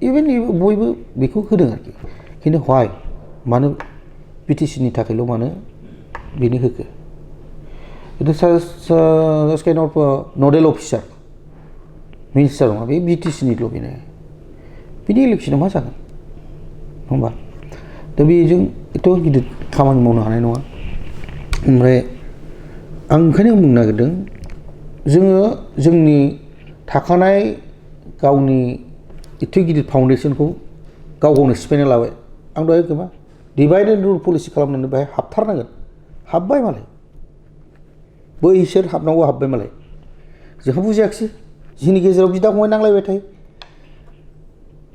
इभेन बयबो बेखौ होदों आरोखि खिन्थु हवाय मानो बिटिसिनि थाखायल' मानो बेनि होखो it is kind of Nadal officer minister नङा बे बिटिसिनिल' बेनो बिनि इलेक्सनाव मा जागोन होमबा दा बेजों एथ' गिदिर खामानि मावनो हानाय नङा ओमफ्राय आं ओंखायनो बुंनो नागिरदों जोङो जोंनि थाखानाय गावनि एथ' गिदिर फाउन्डेसनखौ गाव गावनो सिफायना लाबाय आं दहाय गोमा डिभाइड एन्ड रुल पलिसि खालामनानै बेहाय हाबथारनांगोन हाबबाय मालाय बैसोर हाबनांगौ हाबबाय मालाय जोंहा बुजियाखिसै जोंनि गेजेराव बिदा फंबाय नांलायबाय थायो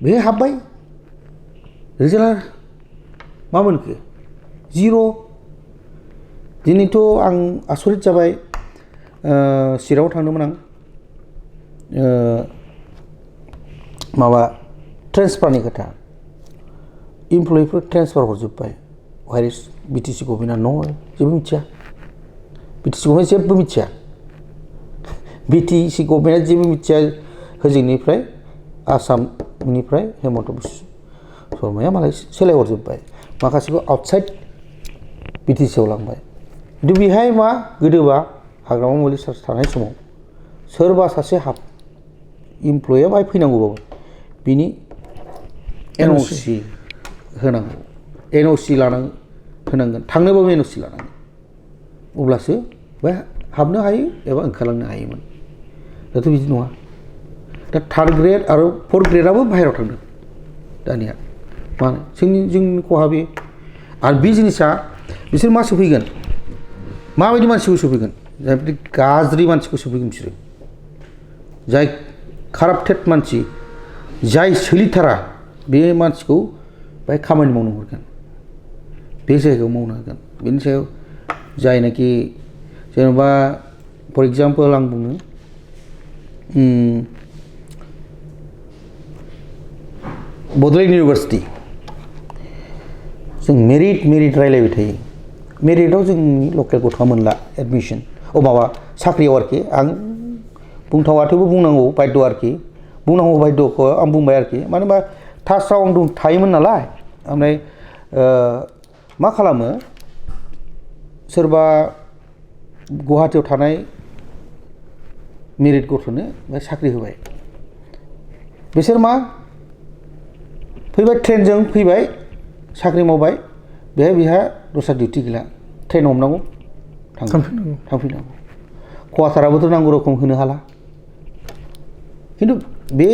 बे हाबबाय रिजाल्टआ मा मोनखो जिर' दिनैथ' आं आसरित जाबाय चिराङाव थांदोंमोन आं माबा ट्रेन्सफारनि खोथा इमप्लयिफोर ट्रेन्सफार हरजोब्बाय वाइर इज बिटिसि गभर्नमेन्टआ न' जेबो मिथिया बिटिसि गभर्नमेन्ट जेबो मिथिया बिटिसि गभर्नमेन्टआ जेबो मिथिया होजोंनिफ्राय आसामनिफ्राय हेमन्त बिश्व शर्माया मालाय सोलायहरजोब्बाय माखासेखौ आउटसाइड बिटिसिआव लांबाय खिन्थु बेहाय मा गोदोबा हाग्रामा मुलि सार्च थानाय समाव सोरबा सासे इमप्लयिया बाहाय फैनांगौबाबो बिनि एनअसि होनांगौ एनअसि होनांगोन थांनोबाबो एनअसि लानांगोन अब्लासो बेहाय हाबनो हायो एबा ओंखारलांनो हायोमोन दाथ' बिदि नङा दा थार्ड ग्रेड आरो फर्थ ग्रेडआबो बाहेरायाव थांदों दानिया मानो जोंनि खहा बे आरो बे जिनिसा बिसोर मा सोफैगोन माबायदि मानसिखौ सोफैगोन जायबायदि गाज्रि मानसिखौ सोफैगोन बिसोरो जाय काराप्टेड मानसि जाय सोलिथारा बे मानसिखौ बाहाय खामानि मावनो हरगोन बे जायगायाव मावनो होगोन बेनि सायाव जायनाखि जेनेबा फर एग्जाम्पल आं बुङो बड'लेण्ड इउनिभार्सिटि जों मेरिट रायलायबाय थायो मेरिटआव जोंनि लकेल गथ'आ मोनला एडमिसन माबा साख्रियाव आरोखि आं बुंथावा थेवबो बुंनांगौ बायद' आरोखि बुंनांगौ बायद'खौ आं बुंबाय आरोखि मानो होनबा टाचाव आं थायोमोन नालाय ओमफ्राय मा खालामो सोरबा गुवाहाटियाव थानाय मेरिट गथ'नो साख्रि होबाय बिसोर मा फैबाय ट्रेनजों फैबाय साख्रि मावबाय बेहा दस्रा डिउटि गैला ट्रेन हमनांगौ थांफिननांगौ क्वार्टाराबोथ' नांगौ रोखोम होनो हाला खिन्थु बे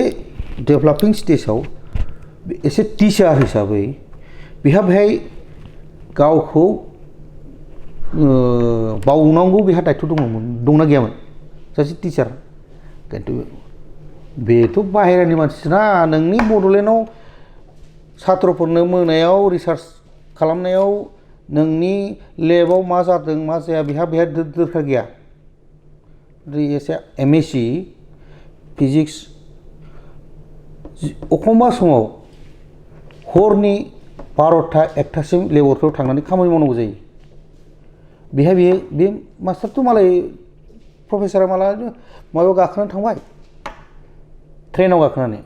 डेभेलपिं स्टेजाव एसे टिचार हिसाबै बेहाय गावखौ बावनांगौ बेहा दायथ' दंना गैयामोन सासे टिचार खिन्थु बेथ' बाहेरानि मानसिना नोंनि बड'लेण्डआव सात्रफोरनो मोनायाव रिसार्च खालामनायाव नोंनि लेबाव मा जादों मा जाया बेहा दरखार गैया एसे एमएससि फिजिक्स एखमबा समाव हरनि 12टा 1टासिम लेबरफ्राव थांनानै खामानि मावनांगौ जायो बेहा बे मास्टारथ' मालाय प्रफेसारा माबायाव गाखोनानै थांबाय ट्रेनाव गाखोनानै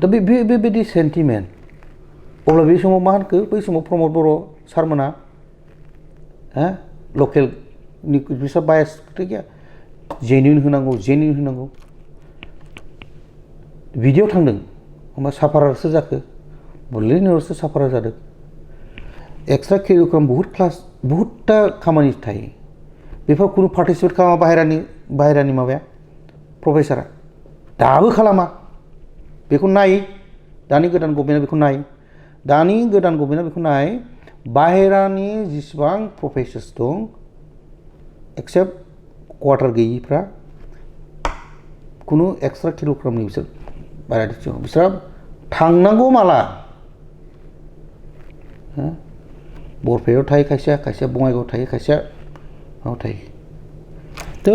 दा बेबायदि सेन्टिमेन्ट अब्ला बे समाव मा होनखो बै समाव प्रमद बर' सारमोना लकेलनि बिसोर बायास खोथा गैया जेन्युइन होनांगौ बिदियाव थांदों होमबा साफारारसो जाखो बड'लेण्ड इउनिभार्सिटि साफारार जादों एक्सट्रा केरिकुलाम बहुतटा खामानि थायो बेफोर खुनु पार्टिसिपेट खालामा बाहेरानि माबाया प्रफेसारा दाबो खालामा बेखौ नाय दानि गोदान गभर्नमेन्टआ बेखौ नाय बाहेरानि जेसेबां प्रफेसार्स दं एक्सेप्ट क्वार्टार गैयिफ्रा खुनु एक्सट्रा केरिकुलामनि बिसोर बिसोर थांनांगौ माला बरपेटायाव थायो खायसेया बङाइगावआव थायो खायसेया माबायाव थायो दा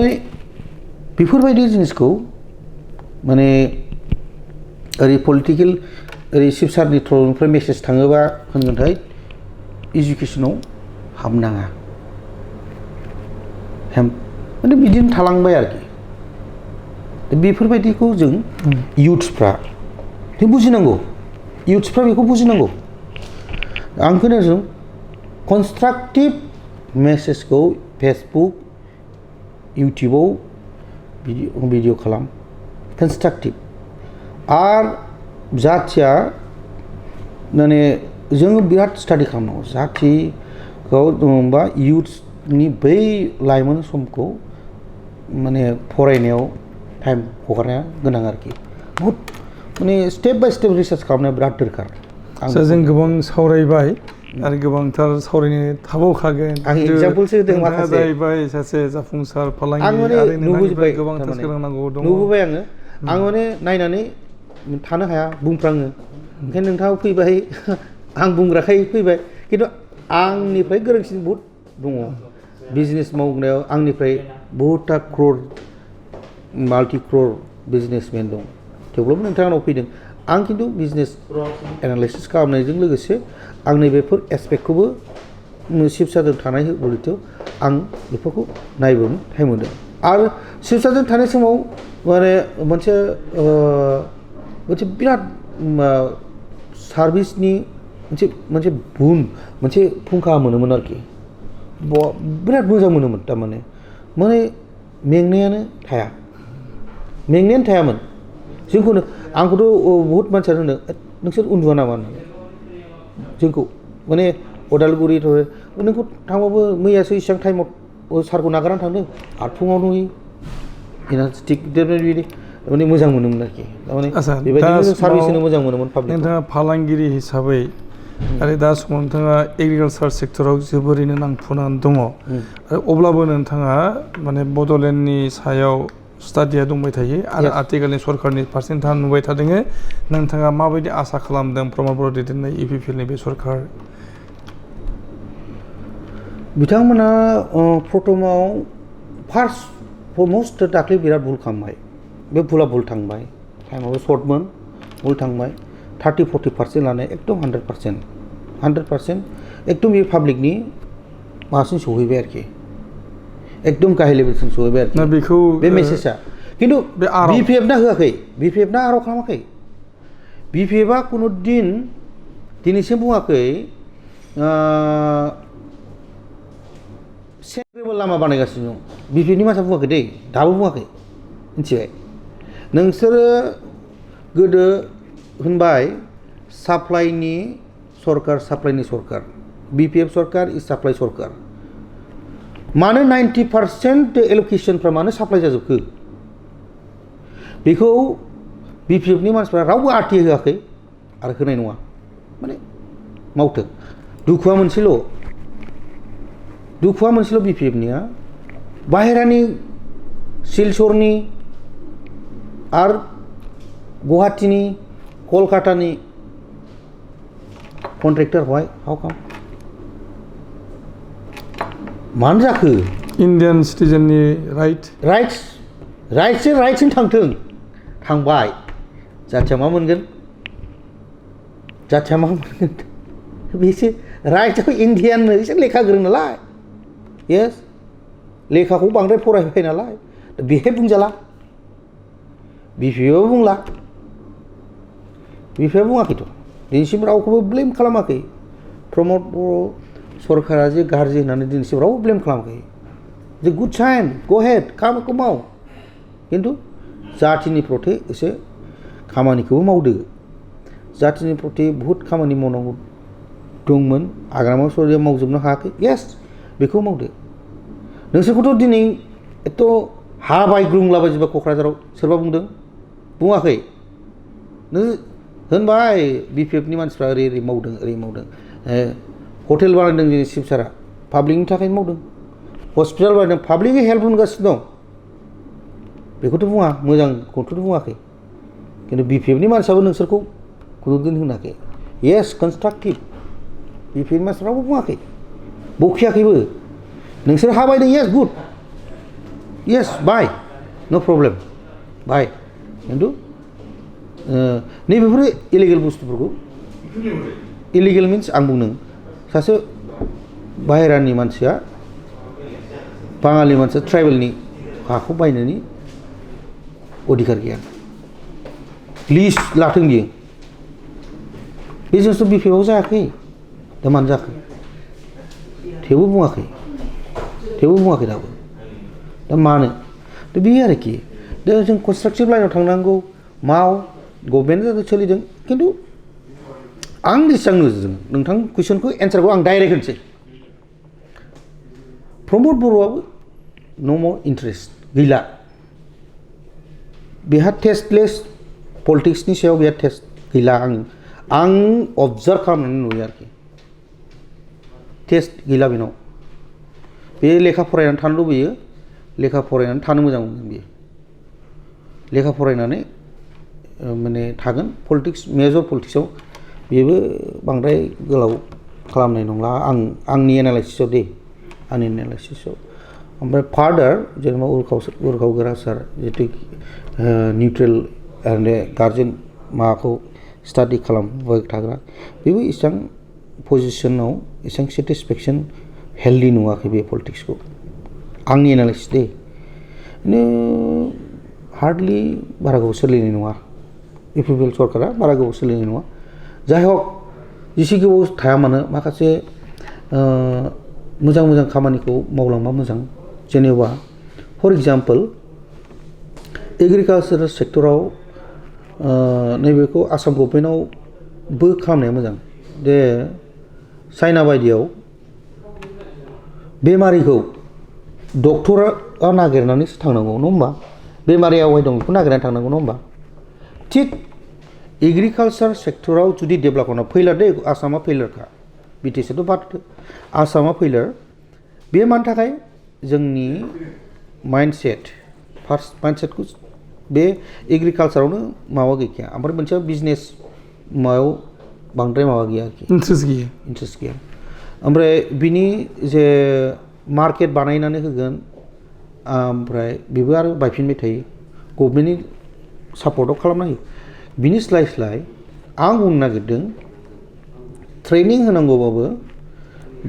बेफोरबायदि जिनिसखौ माने ओरै पलिटिकेल ओरै चिफ सारनि थ्रुनिफ्राय मेसेज थाङोबा होनगोनथाय इडुकेसनाव हाबनाङा माने बिदिनो थालांबाय आरोखि बेफोरबायदिखौ जों इयुथ्सफ्रा बुजिनांगौ इउथ्सफ्रा बेखौ बुजिनांगौ आं खोनादों कनस्ट्राक्टिभ मेसेजखौ फेसबुक इउटुबाव भिडिअ खालाम कनस्ट्राक्टिभ आरो जाथिया माने जोङो बिराद स्टाडि खालामनांगौ जाथिखौ बा इउथ्सनि बै लाइमोन समखौ माने फरायनायाव टाइम हगारनाया गोनां आरोखि बहुद माने स्टेप बाय स्टेप रिसार्च खालामनाया बिराद दरखार जों गोबां सावरायबाय आरो गोबांथार सावरायनो थाबावखागोन आं एग्जामपोलसो होदों माखासे जाहैबाय सासे जाफुंसार फालांगि आं माने आरो नुबोबाय गोबांथार सोलोंनांगौ दङ नुबोबाय आं माने नायनानै थानो हाया बुंफ्राङो ओंखायनो नोंथाङा फैबाय आं बुंग्राखाय फैबाय खिन्थु आंनिफ्राय गोरोंसिन बहुद दङ बिजनेस मावनायाव आंनिफ्राय बहुतथा क्रर माल्टि क्रर बिजनेसमेन दं थेवब्लाबो नोंथांनाव फैदों आं खिन्थु बिजनेस एनालाइसिस खालामनायजों लोगोसे आं नैबेफोर एसपेक्टखौबो शिबसाजों थानाय बलिथ' आं बेफोरखौ नायबोनो टाइम मोनदों आरो शिबसाजों थानाय समाव माने मोनसे बिराद सार्भिसनि मोनसे मोनसे फुंखा मोनोमोन आरोखि बिराद मोजां मोनोमोन थारमाने माने मेंनायानो थायामोन जोंखौनो आंखौथ' बहुद मानसियानो होनो नोंसोर उन्दुआ नामा होननानै जोंखौ माने अदालगुरि नोंखौ थांबाबो मैयासो इसेबां टाइमाव सारखौ नागारनानै थांदों आरो फुङाव नुयो इनास्टिक बिदि माने मोजां मोनोमोन आरोखि थारमाने बेबायदिनो सार्भिस होनो मोजां मोनोमोन पाब्लिक नोंथाङा फालांगिरि हिसाबै आरो दा समाव नोंथाङा एग्रिकालसार सेक्टराव जोबोरैनो नांफुनानै दङ आरो अब्लाबो नोंथाङा माने बड'लेण्डनि सायाव स्टाडिया दंबाय थायो आरो आथिखालनि सरकारनि फारसे नोंथाङा नुबाय थादों नोंथाङा माबायदि आसा खालामदों प्रमद बर' दैदेननाय इउपिपिएलनि बे सरकार बिथांमोना प्रथमाव फार्स्ट फरमस्ट दाख्लै बिराद भुल खालामबाय बे भुल थांबाय टाइमाबो सर्टमोन भुल थांबाय 30-40% लानाय एकदम 100% एकदम बे पाब्लिकनि माबासिम सहैबाय आरोखि एकदम गाहाय लेभेलसिम सहैबाय आरोखि बेखौ बे मेसेजआ खिन्थु बिपिएफना होआखै बिपिएफना आराव खालामाखै बिपिएफआ खुनु दिनैसिम बुङाखै सेन्ट्रेबल लामा बानायगासिनो दं बिपिएफनि मानसिया बुङाखै दै दाबो बुङाखै मिथिबाय नोंसोरो गोदो होनबाय साप्लाइनि सरकार बिपिएफ सरकार इज साप्लाइ सरकार मानो 90% एल'केसनफ्रा मानो साप्लाइ जाजोबखो बेखौ बिपिएफनि मानसिफ्रा रावबो आरटिए होआखै आरो होनाय नङा माने मावथों दुखुआ मोनसेल' बिपिएफनिया बाहेरानि सिलचरनि आरो गुवाहाटीनि कलकातानि कन्ट्रेक्टर हाउ काम मानो जाखो इन्डियान सिटिजेननि राइट्सजों थांबाय जाथिया मा मोनगोन बेसो राइट्सआव इन्डियाननो एसे लेखा गोरों नालाय येस लेखाखौ बांद्राय फरायबाय नालाय बेहाय बुंजाला बिपिएफआबो बुंला बिपिएफआ बुङाखैथ' दिनैसिम रावखौबो ब्लेम खालामाखै प्रमद बर' सरकारा जे गाज्रि होननानै दिनैसिम रावबो ब्लेम खालामाखै जे गुड साइन गो हेड खामानिखौ माव खिन्थु जाथिनि प्रति एसे खामानिखौबो मावदो जाथिनि प्रति बहुद खामानि मावनांगौ दंमोन आग्रामा सरिया मावजोबनो हायाखै येस बेखौ मावदो नोंसोरखौथ' दिनै एथ' हा बायग्रुंलाबायजोबा क'क्राझाराव सोरबा बुंदों बुङाखै नों होनबाय बिपिएफनि मानसिफ्रा ओरै मावदों हटेल बानायदों जोंनि शिबसारा पाब्लिकनि थाखाय मावदों हस्पिटाल बानायदों पाब्लिकनि हेल्प होगासिनो दं बेखौथ' बुङा मोजांखौथ' बुङाखै खिन्थु बिपिएफनि मानसियाबो नोंसोरखौ खुनु दिन होनाखै येस कनस्ट्राक्टिभ बिपिएफनि मानसिफ्राबो बुङाखै बखियाखैबो नोंसोर हा बायदों येस गुड येस बाय नो प्रब्लेम बाय खिन्थु नैबेफोर इलिगेल बुस्थुफोरखौ इलिगेल मिन्स आं बुंदों सासे बाहेरानि मानसिया बाङालि मानसिया ट्राइबेलनि हाखौ बायनायनि अधिकार गैया लिस्ट लाथों बियो बिजनेसथ' बिपिएफआव जायाखै दा मानो जाखो थेवबो बुङाखै दाबो दा मानो दा बेयो आरोखि दा जों कनस्ट्राक्टिभ लाइनाव थांनांगौ माव गभर्नमेन्टआ सोलिदों खिन्थु आं जेसेबां नोजोरजों नोंथां कुइसनखौ एन्सारखौ आं डाइरेक्ट होनोसै प्रमद बर'आबो न' मर इन्टारेस्ट गैला बेहा टेस्टलेस पलिटिक्सनि सायाव बेहा टेस्ट गैला आं अबजार्भ खालामनानै नुयो आरोखि टेस्ट गैला बेनाव बे लेखा फरायनानै थानो लुबैयो लेखा फरायनानै थानो मोजां मोनो बेयो लेखा फरायनानै माने थागोन पलिटिक्स मेजर पलिटिक्सआव बेबो बांद्राय गोलाव खालामनाय नंला आंनि एनालाइसिसआव आंनि एनालाइसिसआव ओमफ्राय फार्दार जेनेबा उरखाव गोरा सार जितु निउट्रेल गार्जेन माबाखौ स्टाडि खालामबाय थाग्रा बेबो इसेबां पजिसनाव एसेबां सेटिसफेक्सन हेल्दि नुवाखै बे पलिटिक्सखौ आंनि एनालाइसिस बिदिनो हार्डलि बारा गोबाव सोलिनाय नङा इउपिपिएल सरकारा बारा गोबाव सोलिनाय नङा जाय हक जेसे गोबाव थाया मानो माखासे मोजां खामानिखौ मावलांबा मोजां जेनेबा फर एग्जाम्पल एग्रिकालसार सेक्टराव नैबेखौ आसाम गभर्नमेन्टआवबो खालामनाया मोजां जे चाइना बायदियाव बेमारिखौ डक्टरा नागिरनानैसो थांनांगौ नङा होमबा बेमारिया अबाय दं बेखौ नागिरनानै थांनांगौ नङा होमबा थिग एग्रिकालसार सेक्टराव जुदि डेभेलप खालामना फैलार दे आसामा फैलारखा बिटिसिआथ' बाद आसामा फैलार बे मानि थाखाय जोंनि माइन्डसेट फार्स्ट माइन्डसेटखौ बे एग्रिकालसारावनो माबा गैखाया ओमफ्राय मोनसेया बिजनेस माबायाव बांद्राय माबा गैया आरोखि इन्ट्रेस्ट गैया ओमफ्राय बिनि जे मार्केट बानायनानै होगोन ओमफ्राय बेबो आरो बायफिनबाय थायो गभर्नमेन्टनि सापर्टआव खालामना होयो बिनि स्लाय आं बुंनो नागिरदों ट्रेनिं होनांगौबाबो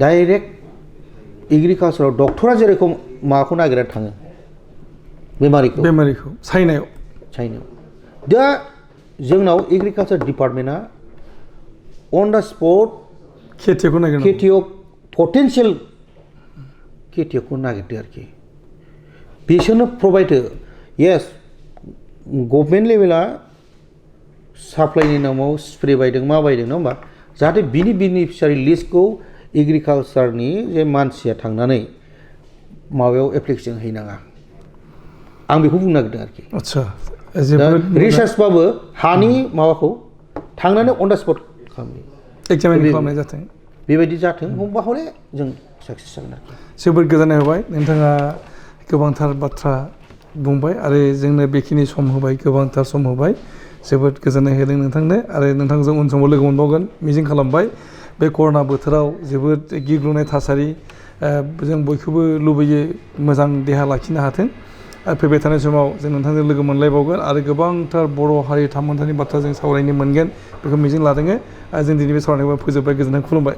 डाइरेक्ट एग्रिकालसाराव डक्टरा जेरेखम माबाखौ नागिरनानै थाङो बेमारिखौ चाइनायाव दा जोंनाव एग्रिकालसार डिपार्टमेन्टआ अन दा स्पट खेतियक पटेन्सियेल खेतियकखौ नागिरदो आरोखि बिसोरनो प्रभाइड हो येस गभर्नमेन्ट लेभेला साप्लाइनि नामाव स्प्रे बायदों मा बायदों नङा होमबा जाहाथे बिनि बेनिफिसियारि लिस्टखौ एग्रिकालसारनि जे मानसिया थांनानै माबायाव एप्लिकेसन हैनाङा आं बेखौ बुंनो नागिरदों आरोखि आदसा रिसार्चबाबो हानि माबाखौ थांनानै अन दा स्पट खालामनाय जाथों बेबायदि जाथों होमबा हले जों साक्सेस जागोन आरोखि जोबोद गोजोननाय होबाय नोंथाङा गोबांथार बाथ्रा बुंबाय आरो जोंनो बेखिनि सम होबाय गोबांथार सम होबाय जोबोद गोजोननाय होदों नोंथांनो आरो नोंथांजों उन समाव लोगो मोनबावगोन मिजिं खालामबाय बे कर'ना बोथोराव जोबोद गिग्लुंनाय थासारि जों बयखौबो लुबैयो मोजां देहा लाखिनो हाथों आरो फैबाय थानाय समाव जों नोंथांजों लोगो मोनलायबावगोन आरो गोबांथार बर' हारि थामोन्थानि बाथ्रा जों सावरायनो मोनगोन बेखौ मिजिं लादों जों दिनै बे सावरायनायखौ फोजोबबाय गोजोननाय खुलुमबाय